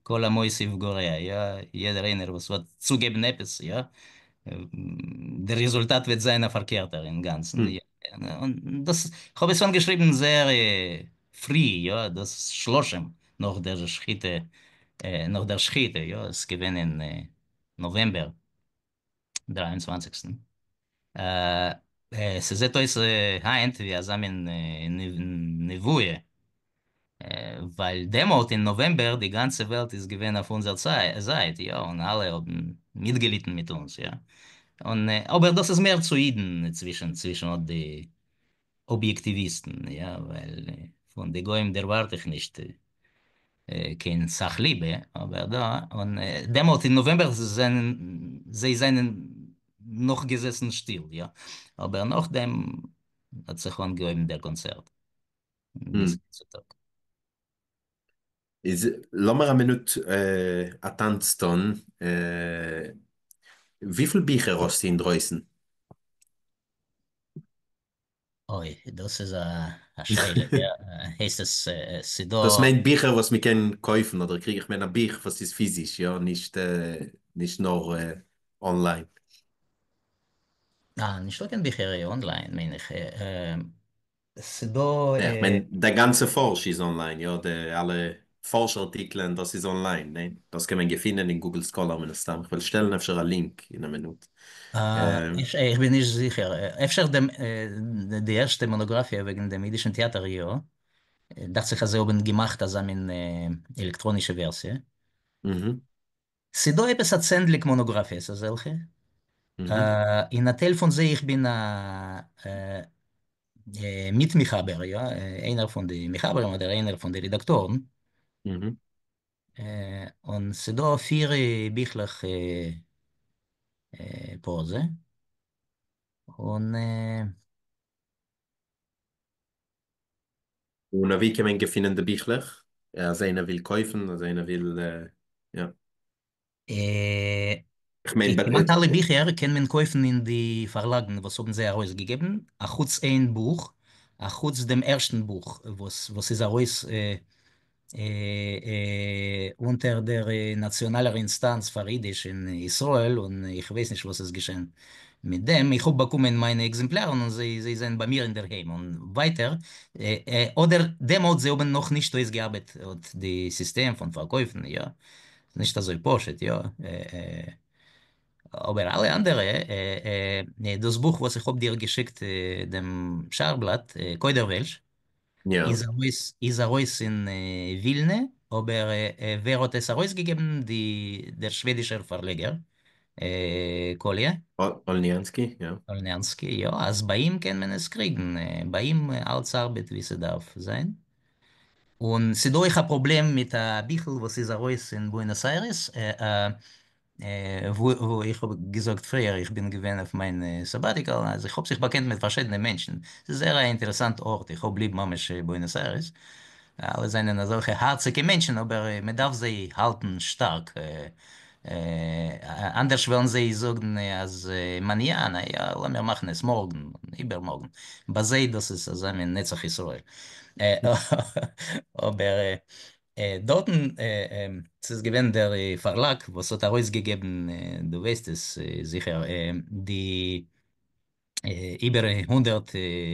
כל המוסיף גורע, יא, יעדער איינער וואס וועט צוגעבן עפעס, יא, דער רעזולטאט וועט זיין א פארקערטער אינגאנצן, יא, און דאס, כ'האב עס אנגעשריבן זייער פרי, יא, דאס שלשים נאך דער שחיטה, נאך דער שחיטה, יא, עס איז געווען אין נאוועמבער 23. ס'זעט אויס היינט ווי אזא מין נבואה, ווייל דעמאלט אין נאוועמבער די גאנצע וועלט איז געווען אויף אונזער זייט, יא, און אלע האבן מיטגעליטן מיט אונז, יא, און אבער דאס איז מער צו אידן צווישן צווישן אט די אביעקטיוויסטן, יא, ווייל פון די גוים דערווארט איך נישט קיין סך ליבע, אבער דא, און דעמאלט אין נאוועמבער זענען זיי זענען נאך געזעסן שטיל, יא, אבער נאכדעם האט זיך אנגעהויבן דער קאנצערט ביז היינט צו טאג. איז לאמיר א מינוט א טאנץ טון, וויפיל ביכער האסטו אינדרויסן? אוי, דאס איז א שאלה, יא, הייסט עס ס'דא. דאס מיינט ביכער וואס מ'קען קויפן אדער קריגן, איך מיין א בוך וואס איז פיזיש, יא, נישט נישט נאר אנליין. אה, נישטא קיין ביכער אנליין מיין איך. ס'דא. איך מיין די גאנצע פארש איז אנליין, יא, די אלע פארש ארטיקלען דאס איז אנליין, ניין? דאס קען מען געפינען אין Google Scholar מן הסתם, איך וועל שטעלן אפשר א לינק אין א מינוט. איך בין נישט זיכער, אפשר דעם די ערשטע מאנאגראפיע וועגן דעם אידישן טעאטער יא, דאכט זיך אז זיי האבן געמאכט אזא מין עלעקטראנישע ווערסיע. ס'דא עפעס א צענדליג מאנאגראפיעס אזעלכע, אין א טייל פון זיי איך בין א מיט-מחבר, יא, איינער פון די מחברים אדער איינער פון די רעדאקטארן. און ס'דא פיר ביכלעך פראזע, און. און אוואו קען מען געפינען די ביכלעך? אז איינער וויל קויפן, אז איינער וויל, יא. איך מיין. כמעט אלע ביכער קען מען קויפן אין די פארלאגן וואס האבן זיי ארויסגעגעבן, אחוץ איין בוך, אחוץ דעם ערשטן בוך וואס איז ארויס אונטער דער נאציאנאלער אינסטאנץ פאר אידיש אין ישראל, און איך ווייס נישט וואס איז געשען מיט דעם, איך האב באקומען מיינע עקזעמפלארן און זיי זענען ביי מיר אינדערהיים, און ווייטער, אדער דעמאלט זיי האבן נאך נישט אויסגעארבעט אט די סיסטעם פון פארקויפן, יא, נישט אזוי פשוט, יא, אבער אלע אנדערע, דאס בוך וואס איך האב דיר געשיקט דעם שער-בלאט, קוידערוועלש, איז ארויס איז ארויס אין ווילנע, אבער ווער האט עס ארויסגעגעבן? די דער שוועדישער פארלעגער קאליע. אולניאנסקי, יא. אולניאנסקי, יא, אז ביי אים קען מען עס קריגן, ביי אים אלץ ארבעט ווי ס'דארף זיין. און ס'דא אויך א פראבלעם מיט א ביכל וואס איז ארויס אין בוענאס איירעס, וואו איך האב געזאגט פריער, איך בין געווען אויף מיין סאבאטיקעל, אז איך האב זיך באקענט מיט פארשידענע מענטשן, ס'איז זייער א אינטערעסאנט ארט, איך האב ליב ממש בוענאס איירעס, אלע זענען אזעלכע הארציגע מענטשן, אבער מען דארף זיי האלטן שטארק, אנדערש וועלן זיי זאגן אז mañana, יא, לאמיר מאכן עס מארגן, איבערמארגן, ביי זיי דאס איז אזא מין נצח ישראל. אבער. דארטן, ס'איז געווען דער פארלאג וואס האט ארויסגעגעבן, דו ווייסט עס זיכער, די איבער 100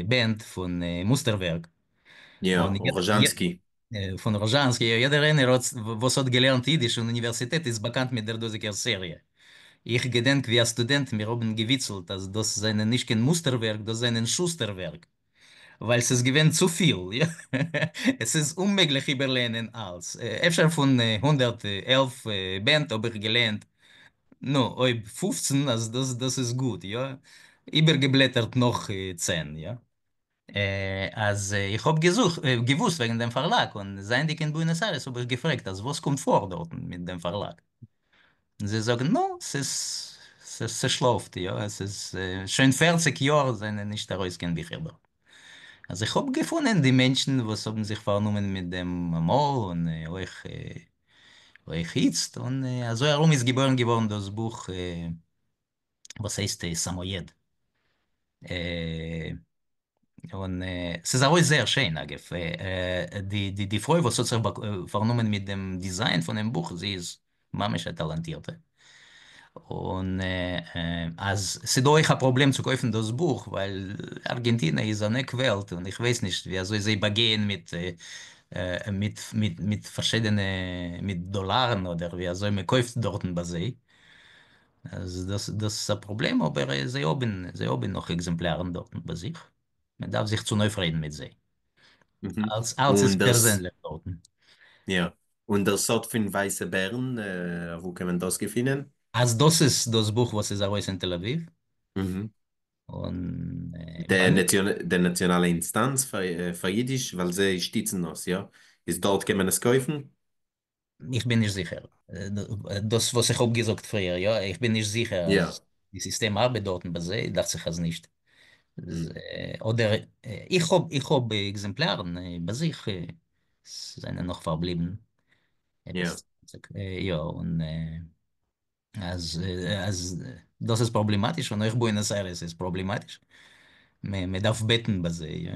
בענד פון מוסטערווערק. יא, ראזשאנסקי. פון ראזשאנסקי, יעדער איינער וואס האט געלערנט אידיש אין אוניווערסיטעט איז באקאנט מיט דער דאזיגער סעריע. איך געדענק ווי א סטודענט מיר האבן געוויצלט אז דאס זענען נישט קיין מוסטערווערק, דאס זענען שוסטערווערק. ווייל ס'איז געווען צופיל, יא. עס איז אוממעגליך איבערלייענען אלץ. אפשר פון 111 בענד האב איך געלייענט, נו, אויב 15, אז דאס דאס איז גוט, יא. איבערגעבלעטערט נאך 10, יא. אז איך האב געזוכט, געוואוסט וועגן דעם פארלאג, און זייענדיג אין בוענאס איירעס האב איך געפרעגט אז וואס קומט פאר דארטן מיט דעם פארלאג. און זיי זאגן, נו, ס'איז, ס'שלאפט, יא, עס איז שוין 40 יאר זענען נישט ארויס קיין ביכער דארט. אז איך האב געפונען די מענטשן וואס האבן זיך פארנומען מיט דעם אמאל און אויך אויך איצט, און אזוי ארום איז געבוירן געווארן דאס בוך וואס הייסט סאמאיעד. און ס'איז ארויס זייער שיין אגב, די די פרוי וואס האט זיך פארנומען מיט דעם דיזיין פונעם בוך, זי איז ממש א טאלאנטירטע, און אז ס'דא אויך א פראבלעם צו קויפן דאס בוך, ווייל ארגענטינע איז אן עק וועלט און איך ווייס נישט ווי אזוי זיי באגייען מיט מיט מיט פארשידענע מיט דאלארן אדער ווי אזוי מ'קויפט דארטן ביי זיי. אז דאס דאס איז א פראבלעם, אבער זיי האבן זיי האבן נאך עקזעמפלארן דארטן ביי זיך, מען דארף זיך צונויפרעדן מיט זיי. אלץ אלץ איז און דער פערזענליך דארטן. יא, און דער סוד פון ווייסע בערן, וואו קען מען דאס געפינען? אז דאס איז דאס בוך וואס איז ארויס אין תל אביב. און די נאציאנאלע אינסטאנץ פאר אידיש, ווייל זיי שטיצן דאס, יא? איז דארט קען מען עס קויפן? איך בין נישט זיכער. דאס וואס איך האב געזאגט פריער, יא, איך בין נישט זיכער אז די סיסטעם ארבעט דארטן ביי זיי, דאכט זיך אז נישט. אדער איך האב איך האב עקזעמפלארן ביי זיך, זענען נאך פארבליבן עפעס, יא, און אז אז דאס איז פראבלעמאטיש, און אויך בוענאס איירעס איז פראבלעמאטיש, מען דארף בעטן ביי זיי, יא.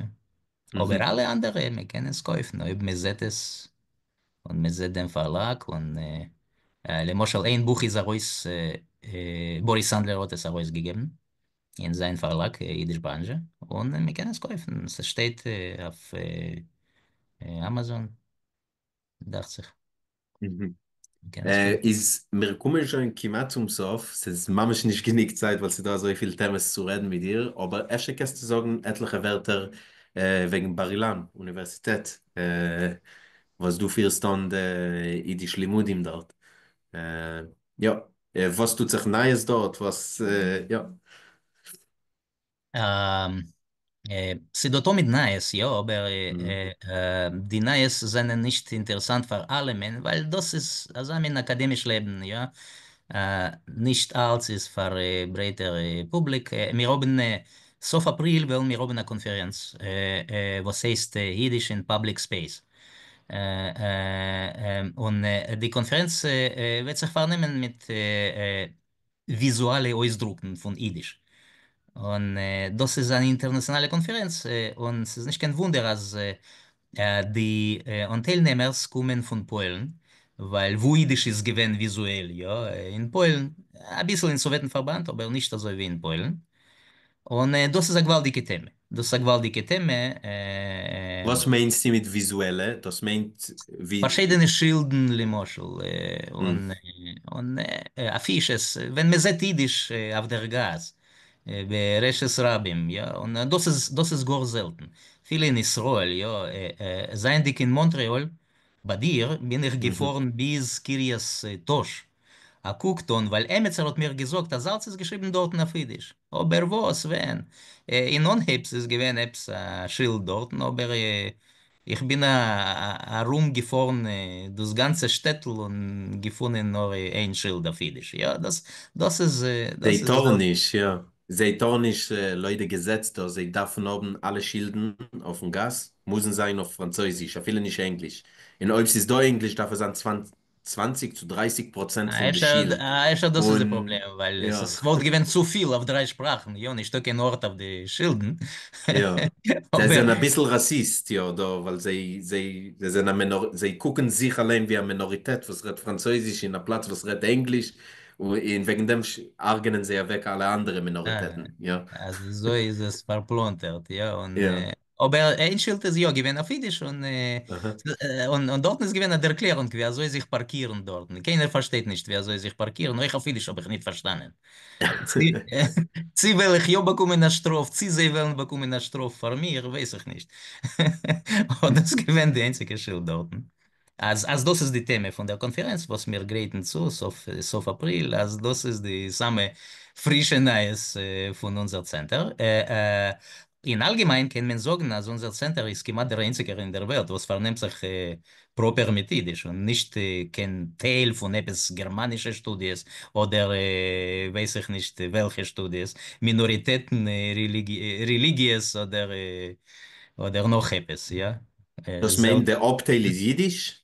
אבער אלע אנדערע, מען קען עס קויפן אויב מען זעט עס, און מען זעט דעם פארלאג, און למשל איין בוך איז ארויס, באריס סאנדלער האט עס ארויסגעגעבן אין זיין פארלאג אידיש בראנזשע, און מען קען עס קויפן, ס'שטייט אויף אמאזאן דאכט זיך. איז מיר קומען שוין כמעט צום סוף, ס'איז ממש נישט גענוג צייט ווייל ס'איז דא אזויפיל טעמעס צו רעדן מיט דיר, אבער אפשר קענסטו זאגן עטליכע ווערטער וועגן בר אילן אוניווערסיטעט וואס דו פירסט אן די אידיש לימודים דארט, יא, וואס טוט זיך נייעס דארט, וואס יא. ס'דא תמיד נייעס, יא, אבער די נייעס זענען נישט אינטערעסאנט פאר אלעמען, ווייל דאס איז אזא מין אקאדעמיש לעבן, יא, נישט אלץ איז פאר ברייטער פובליק. מיר האבן, סוף אפריל וועלן מיר האבן א קאנפערענץ וואס הייסט Yiddish in Public Space, און די קאנפערענץ וועט זיך פארנעמען מיט וויזואלע אויסדרוקן פון אידיש. און דאס איז אן אינטערנאציאנאלע קאנפערענץ, און ס'איז נישט קיין וואונדער אז די אנטיילנעמערס קומען פון פוילן, ווייל וואו אידיש איז געווען וויזועל, יא, אין פוילן, אביסל אין סאוועטן פארבאנד, אבער נישט אזוי ווי אין פוילן. און דאס איז א געוואלדיגע טעמע. דאס איז א געוואלדיגע טעמע. וואס מיינסטו מיט וויזועלע? דאס מיינט ווי. פארשידענע שילדן למשל, און און אפישעס, ווען מען זעט אידיש אויף דער גאס, ברשות רבים, יא, און דאס איז דאס איז גאר זעלטן. אפילו אין ישראל, יא, זייענדיג אין מאנטרעאל, ביי דיר, בין איך געפארן ביז קרית טאהש א קוק טון, ווייל עמיצער האט מיר געזאגט אז אלץ איז געשריבן דארטן אויף אידיש. אבער וואס ווען? אין אנהייב ס'איז געווען עפעס א שילד דארטן, אבער איך בין ארום געפארן דאס גאנצע שטעטל און געפונען נאר איין שילד אויף אידיש. יא, דאס דאס איז דאס זיי איז טארן נישט, יא. זיי טארן נישט לויט די געזעץ דא, זיי דארפן האבן אלע שילדן אויפן גאס מוזן זיין אויף פראנצויזיש, אפילו נישט ענגליש. און אויב ס'איז דא ענגליש דארף עס זיין. 20 צו 30% פון די אפשר, שיל. אפשר דאס איז די און פראבלעם, ווייל יא. עס איז וואלט געווען צופיל אויף דריי שפראכן, יא, נישטא קיין ארט אויף די שילדן. יא. זיי אבער זענען אביסל ראסיסט, יא, דא, ווייל זיי זענען א מינאר, זיי קוקן זיך אליין ווי א מינאריטעט וואס רעדט פראנצויזיש אין א פלאץ וואס רעדט ענגליש, און וועגן דעם הרג'נען זיי אוועק אלע אנדערע אה, מינאריטעטן, יא. אזוי איז עס פארפלאנטערט, יא, און יא. אבער איין שילד איז יא געווען אויף אידיש, און אהא. און דארטן איז געווען א דערקלערונג ווי אזוי זיך פארקירן דארטן, קיינער פארשטייט נישט ווי אזוי זיך פארקירן, אויך אויף אידיש האב איך נישט פארשטאנען. צי צי וועל איך יא באקומען א שטראף, צי זיי וועלן באקומען א שטראף פאר מיר, ווייס איך נישט. אבער דאס איז געווען די איינציגע שילד דארטן. אז אז דאס איז די טעמע פון דער קאנפערענץ וואס מיר גרייטן צו סוף סוף אפריל, אז דאס איז די סאמע פרישע נייעס פון אונזער צענטער. אין אלגעמיין קען מען זאגן אז אונזער צענטער איז כמעט דער איינציגער אין דער וועלט וואס פארנעמט זיך פראפער מיט אידיש און נישט קיין טייל פון עפעס גערמאנישע שטודיעס אדער ווייס איך נישט וועלכע שטודיעס, מינאריטעטן, רעליגיעס אדער אדער נאך עפעס, יא. דאס מיינט די אפטייל איז אידיש?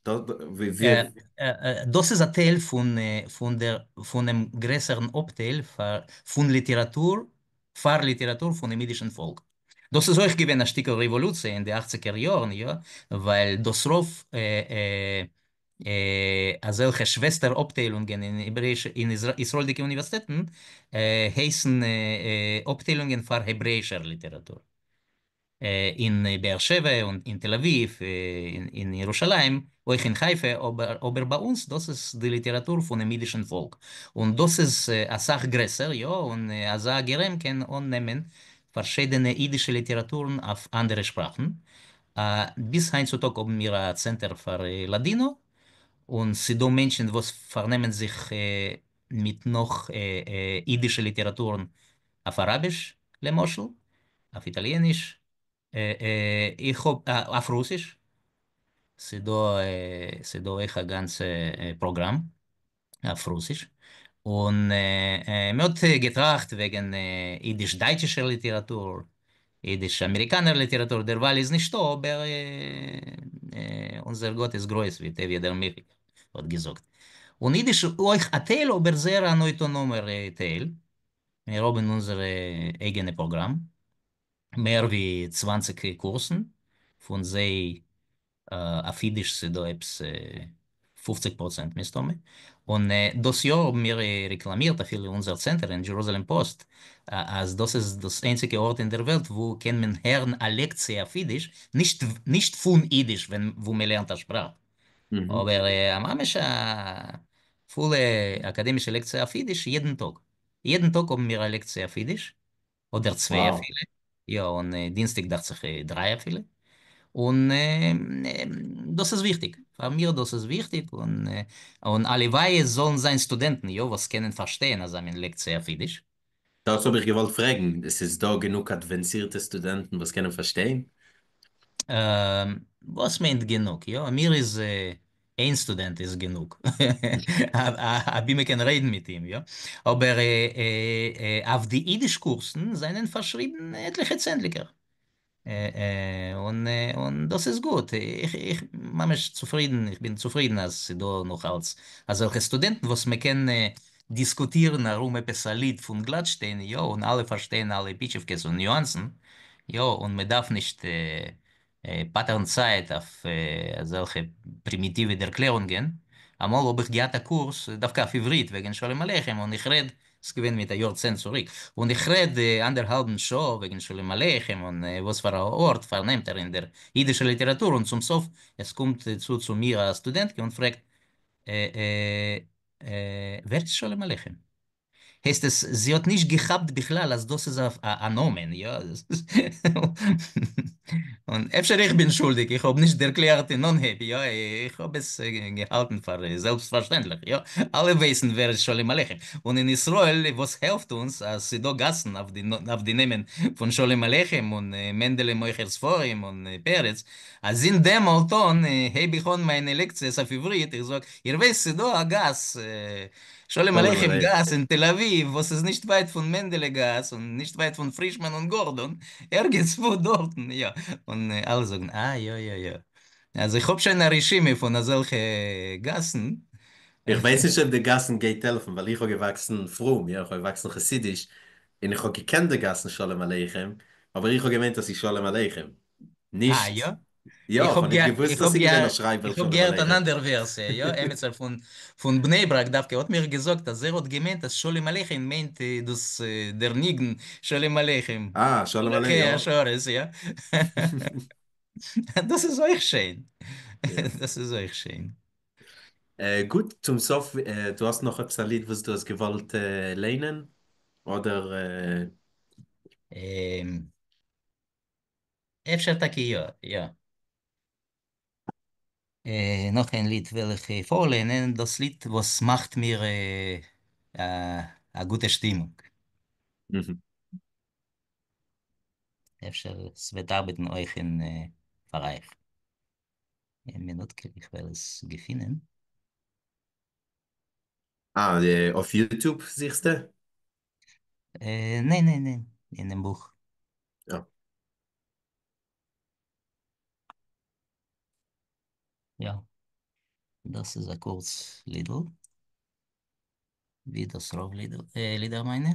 דאס איז א טייל פון פון דער פונעם גרעסערן אפטייל פאר פון ליטעראטור פאר ליטעראטור פונעם אידישן פאלק. דאס איז אויך געווען א שטיקל רעוואלוציע אין די אכציגער יארן, יא, ווייל דאס רוב אזעלכע שוועסטער אפטיילונגען אין העברעאישע אין ישראל'דיגע אוניווערסיטעטן הייסן אפטיילונגען פאר העברעאישער ליטעראטור. אין באר שבע און אין תל אביב, אין ירושלים, אויך אין חיפה, אבער ביי אונז דאס איז די ליטעראטור פונעם אידישן פאלק, און דאס איז אסאך גרעסער, יא, און אזא גערעם קען אננעמען פארשידענע אידישע ליטעראטורן אויף אנדערע שפראכן. ביז היינט צו טאג האבן מיר א צענטער פאר לאדינא, און ס'דא מענטשן וואס פארנעמען זיך מיט נאך אידישע ליטעראטורן אויף אראביש למשל, אויף איטאליעניש, איך האב אויף רוסיש, ס'דא ס'דא אויך א גאנצע פראגראם אויף רוסיש, און מ'האט געטראכט וועגן אידיש-דייטשישער ליטעראטור, אידיש-אמעריקאנער ליטעראטור, דערווייל איז נישטא, אבער אונזער גאט איז גרויס ווי טביה דער מיכיק האט געזאגט. און אידיש אויך א טייל, אבער זייער אן אויטאנאמער טייל, מיר האבן אונזערע אייגענע פראגראם, מער ווי 20 קורסן, פון זיי אויף אידיש ס'דא עפעס 50% מסתמא, און דאס יאר האבן מיר רעקלאמירט אפילו אונזער צענטער אין דזשערוזעלעם פאוסט, אז דאס איז דאס איינציגע ארט אין דער וועלט וואו קען מען הערן א לעקציע אויף אידיש, נישט נישט פון אידיש ווען וואו מען לערנט א שפראך, אבער ממש א פולע אקאדעמישע לעקציע אויף אידיש יעדן טאג. יעדן טאג האבן מיר א לעקציע אויף אידיש, אדער צוויי אפילו, יא, און דינסטאג דאכט זיך דריי אפילו, און דאס איז וויכטיג, פאר מיר דאס איז וויכטיג, און און הלוואי עס זאלן זיין סטודענטן, יא, וואס קענען פארשטיין אזא מין לעקציע אויף אידיש. דאס האב איך געוואלט פרעגן, עס איז דא גענוג אדווענסירטע סטודענטן וואס קענען פארשטיין? וואס מיינט גענוג? יא, מיר איז איין סטודענט איז גענוג, אבי מען קען רעדן מיט אים, יא, אבער אויף די אידיש קורסן זענען פארשריבן עטליכע צענדליגער, און און דאס איז גוט, איך איך ממש צופרידן, איך בין צופרידן אז ס'דא נאך אלץ אזעלכע סטודענטן וואס מען קען דיסקוטירן ארום עפעס א ליד פון גלאטשטיין, יא, און אלע פארשטייען אלע פיטשעווקעס און ניואנסן, יא, און מען דארף נישט פטר'ן צייט אויף אזעלכע פרימיטיווע דערקלערונגען. אמאל האב איך געהאט א קורס דווקא אויף עברית וועגן שלום עליכם, און איך רעד, ס'איז געווען מיט א יאר צען צוריק, און איך רעד אנדערהאלבן שעה וועגן שלום עליכם און וואס פאר א ארט פארנעמט ער אין דער אידישער ליטעראטור, און צום סוף עס קומט צו צו מיר א סטודענטקע און פרעגט, ווער איז שלום עליכם? הייסט עס, זי האט נישט געכאפט בכלל אז דאס איז א נאמען, יא? און אפשר איך בין שולדיג, איך האב נישט דערקלערט אין אנהייב, יא? איך האב עס געהאלטן פאר זעלבסטפארשטענדליך, יא? אלע ווייסן ווער איז שלום עליכם. און אין ישראל, וואס העלפט אונז אז ס'דא גאסן אויף די נעמען פון שלום עליכם און מענדעלע מוכר ספרים און פרץ, אז זינט דעמאלט אן הייב איך אן מיינע לעקציעס אויף עברית, איך זאג, איר ווייסט ס'דא א גאס שלום עליכם גאס אין תל אביב וואס איז נישט ווייט פון מענדעלע גאס און נישט ווייט פון פרישמאן און גארדאן, ערגעץ וואו דארטן, יא, און אלע זאגן אה יא יא יא, אז איך האב שוין א רשימה פון אזעלכע גאסן. איך ווייס נישט אויב די גאסן גייט העלפן ווייל איך האב געוואקסן פרום, יא, איך האב געוואקסן חסידיש, און איך האב געקענט די גאסן שלום עליכם, אבער איך האב געמיינט אז ס'איז שלום עליכם, אה, נישט, יא? יא, איך איך האב האב נישט גע געוואוסט איך אז האב ס'איז געווען גע א שרייבער איך האב שלום געהערט אן עליכם. אנדער ווערסיע, יא, עמיצער פון פון בני ברק דווקא האט מיר געזאגט אז ער האט געמיינט אז שלום עליכם מיינט דאס דער ניגון שלום עליכם. אה, שלום עליכם, מלאכי יא. השרת, יא. דאס איז אויך שיין. יא. דאס איז אויך שיין. גוט, צום סוף, דו האסט נאך עפעס א ליד וואס דו האסט געוואלט ליינען? אדער... אפשר טאקע יא, יא. נאך איין ליד וועל איך פארליינען, דאס ליד וואס מאכט מיר א גוטע שטימונג. אפשר ס'וועט ארבעטן אויך אין פאר אייך. איין מינוטקע, איך וועל עס געפינען. אה, אויף YouTube זוכסטו? ניין, ניין, ניין, אינעם בוך. יא. יא, דאס איז א קורץ לידל, ווי דאס רוב לידער מיינע.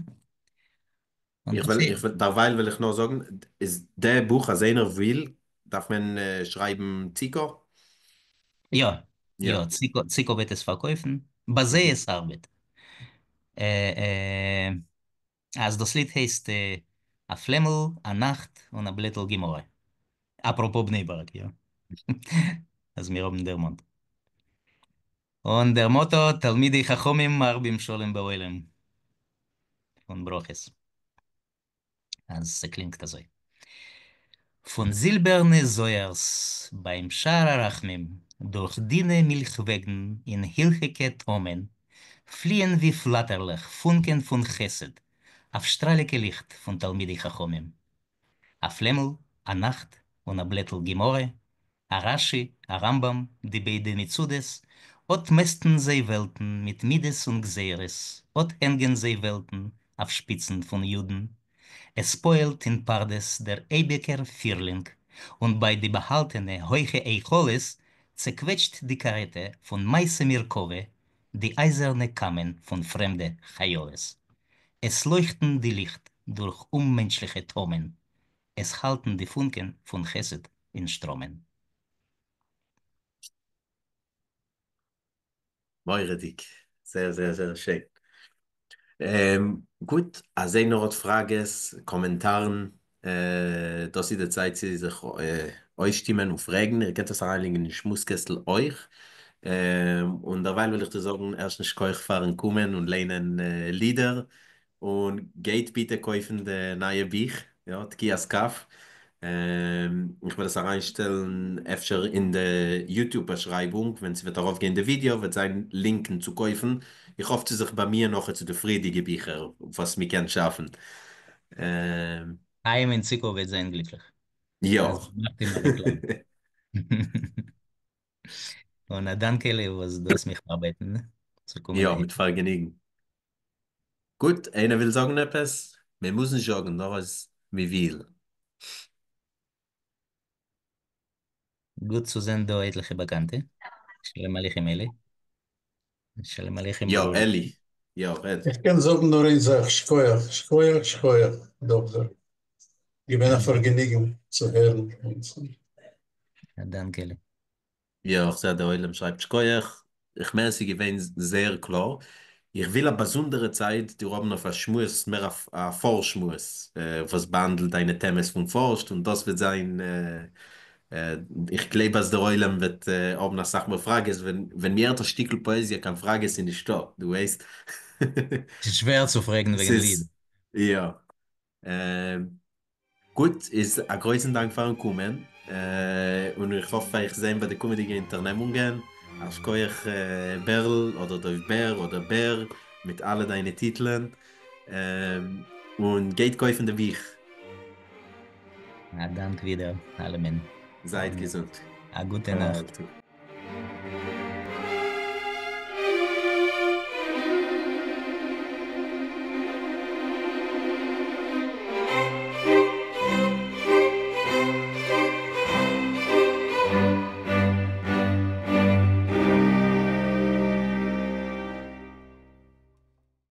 און איך דאס וועל, איז. איך וועל, דערווייל וועל איך נאר זאגן, איז דער בוך אז איינער וויל, דארף מען שרייבן ציקא? יא, יא. יא, ציקא, ציקא וועט עס פארקויפן, ביי זיי עס ארבעט. אז דאס ליד הייסט א פלעמל, א נאכט און א בלעטל גמרא. אפרופו בני ברק, יא. אז מיר האבן דערמאנט. און דער מאטא, תלמידי חכמים מרבים שלום בעולם. פון ברכות. אז ס'קלינגט אזוי. פון זילבערנע זויערס ביים שער הרחמים, דורך דינע מילכוועגן אין הילכיגע תהומען, פליען ווי פלאטערלעך פונקען פון חסד, אויף שטראליגע ליכט פון תלמידי חכמים. א פלעמל, א נאכט, און א בלעטל גמרא, א רשי, א רמב"ם, די ביידע מצודות, אט מעסטן זיי וועלטן מיט מידות און גזירות, אט הענגען זיי וועלטן אויף שפיצן פון יודן. עס פועל'ט אין פרדס דער אייביגער פירלינג, און ביי די באהאלטענע הויכע היכלות צעקוועטשט די קארעטע פון מעשה מרכבה די אייזערנע קאמען פון פרעמדע חיילות. עס לויכטן די ליכט דורך אוממענטשליכע תהומען, עס האלטן די פונקען פון חסד אין שטראמען. מורא'דיג, זייער זייער זייער שיין. גוט, אז איינער האט פראגעס, קאמענטארן, דאס איז די צייט צו זיך אויסשטימען און פרעגן, איר קענט עס אריינלייגן אין שמועס קעסטל אויך. און דערווייל וויל איך דיר זאגן ערשטנס שכוח פארן קומען און ליינען לידער, און גייט ביטע קויפן די נייע בוך, יא, תקיעת כף, איך וועל עס אריינשטעלן אפשר אין די YouTube באשרייבונג, ווען ס'וועט ארויפגיין די ווידעא וועט זיין לינקן צו קויפן, איך האף צו זיך באמיען נאך צו די פריערדיגע ביכער וואס מ'קען שאפן. חיים און ציקא וועט זיין גליקליך. יא. אז מ'מאכט אים א רעקלאם. און א דאנק אלי וואס דו האסט מיך פארבעטן צו קומען יא, אהער. מיט פארגעניגן. גוט, איינער וויל זאגן עפעס? מען מוז נישט זאגן, נאר אז מען וויל. גוט צו זען דא עטליכע באקאנטע. שלום עליכם אלי. שלום עליכם יא, ברור. אלי. יא, רעד. איך קען זאגן נאר איין זאך, שכוח, שכוח, שכוח, דאקטאר. געווען א פארגעניגן צו הערן. א דאנק אלי. יא, איך זע דער עולם שרייבט שכוח, איך מיין עס איז געווען זייער קלאר, איך וויל א באזונדערע צייט דיר האבן אויף א שמועס, מער א פארשמועס, וואס באהאנדלט דיינע טעמעס פון פארשט, און דאס וועט זיין, איך גלייב אז דער עולם וועט האבן אסאך מער פראגעס, ווען מען הערט א שטיקל פאעזיע קיין פראגעס איז נישטא, דו ווייסט. ס'איז שווער צו פרעגן וועגן ליד. ס'איז, יא. גוט, איז א גרויסן דאנק פארן קומען, און איך האף אייך זען ביי די קומענדיגע אונטערנעמונגען, א שכוח בערל אדער דוב בער אדער בער מיט אלע דיינע טיטלען, און גייט קויפן די בוך. א דאנק ווידער אלעמען. זייט געזונט. א גוטע נאכט. כל טוב.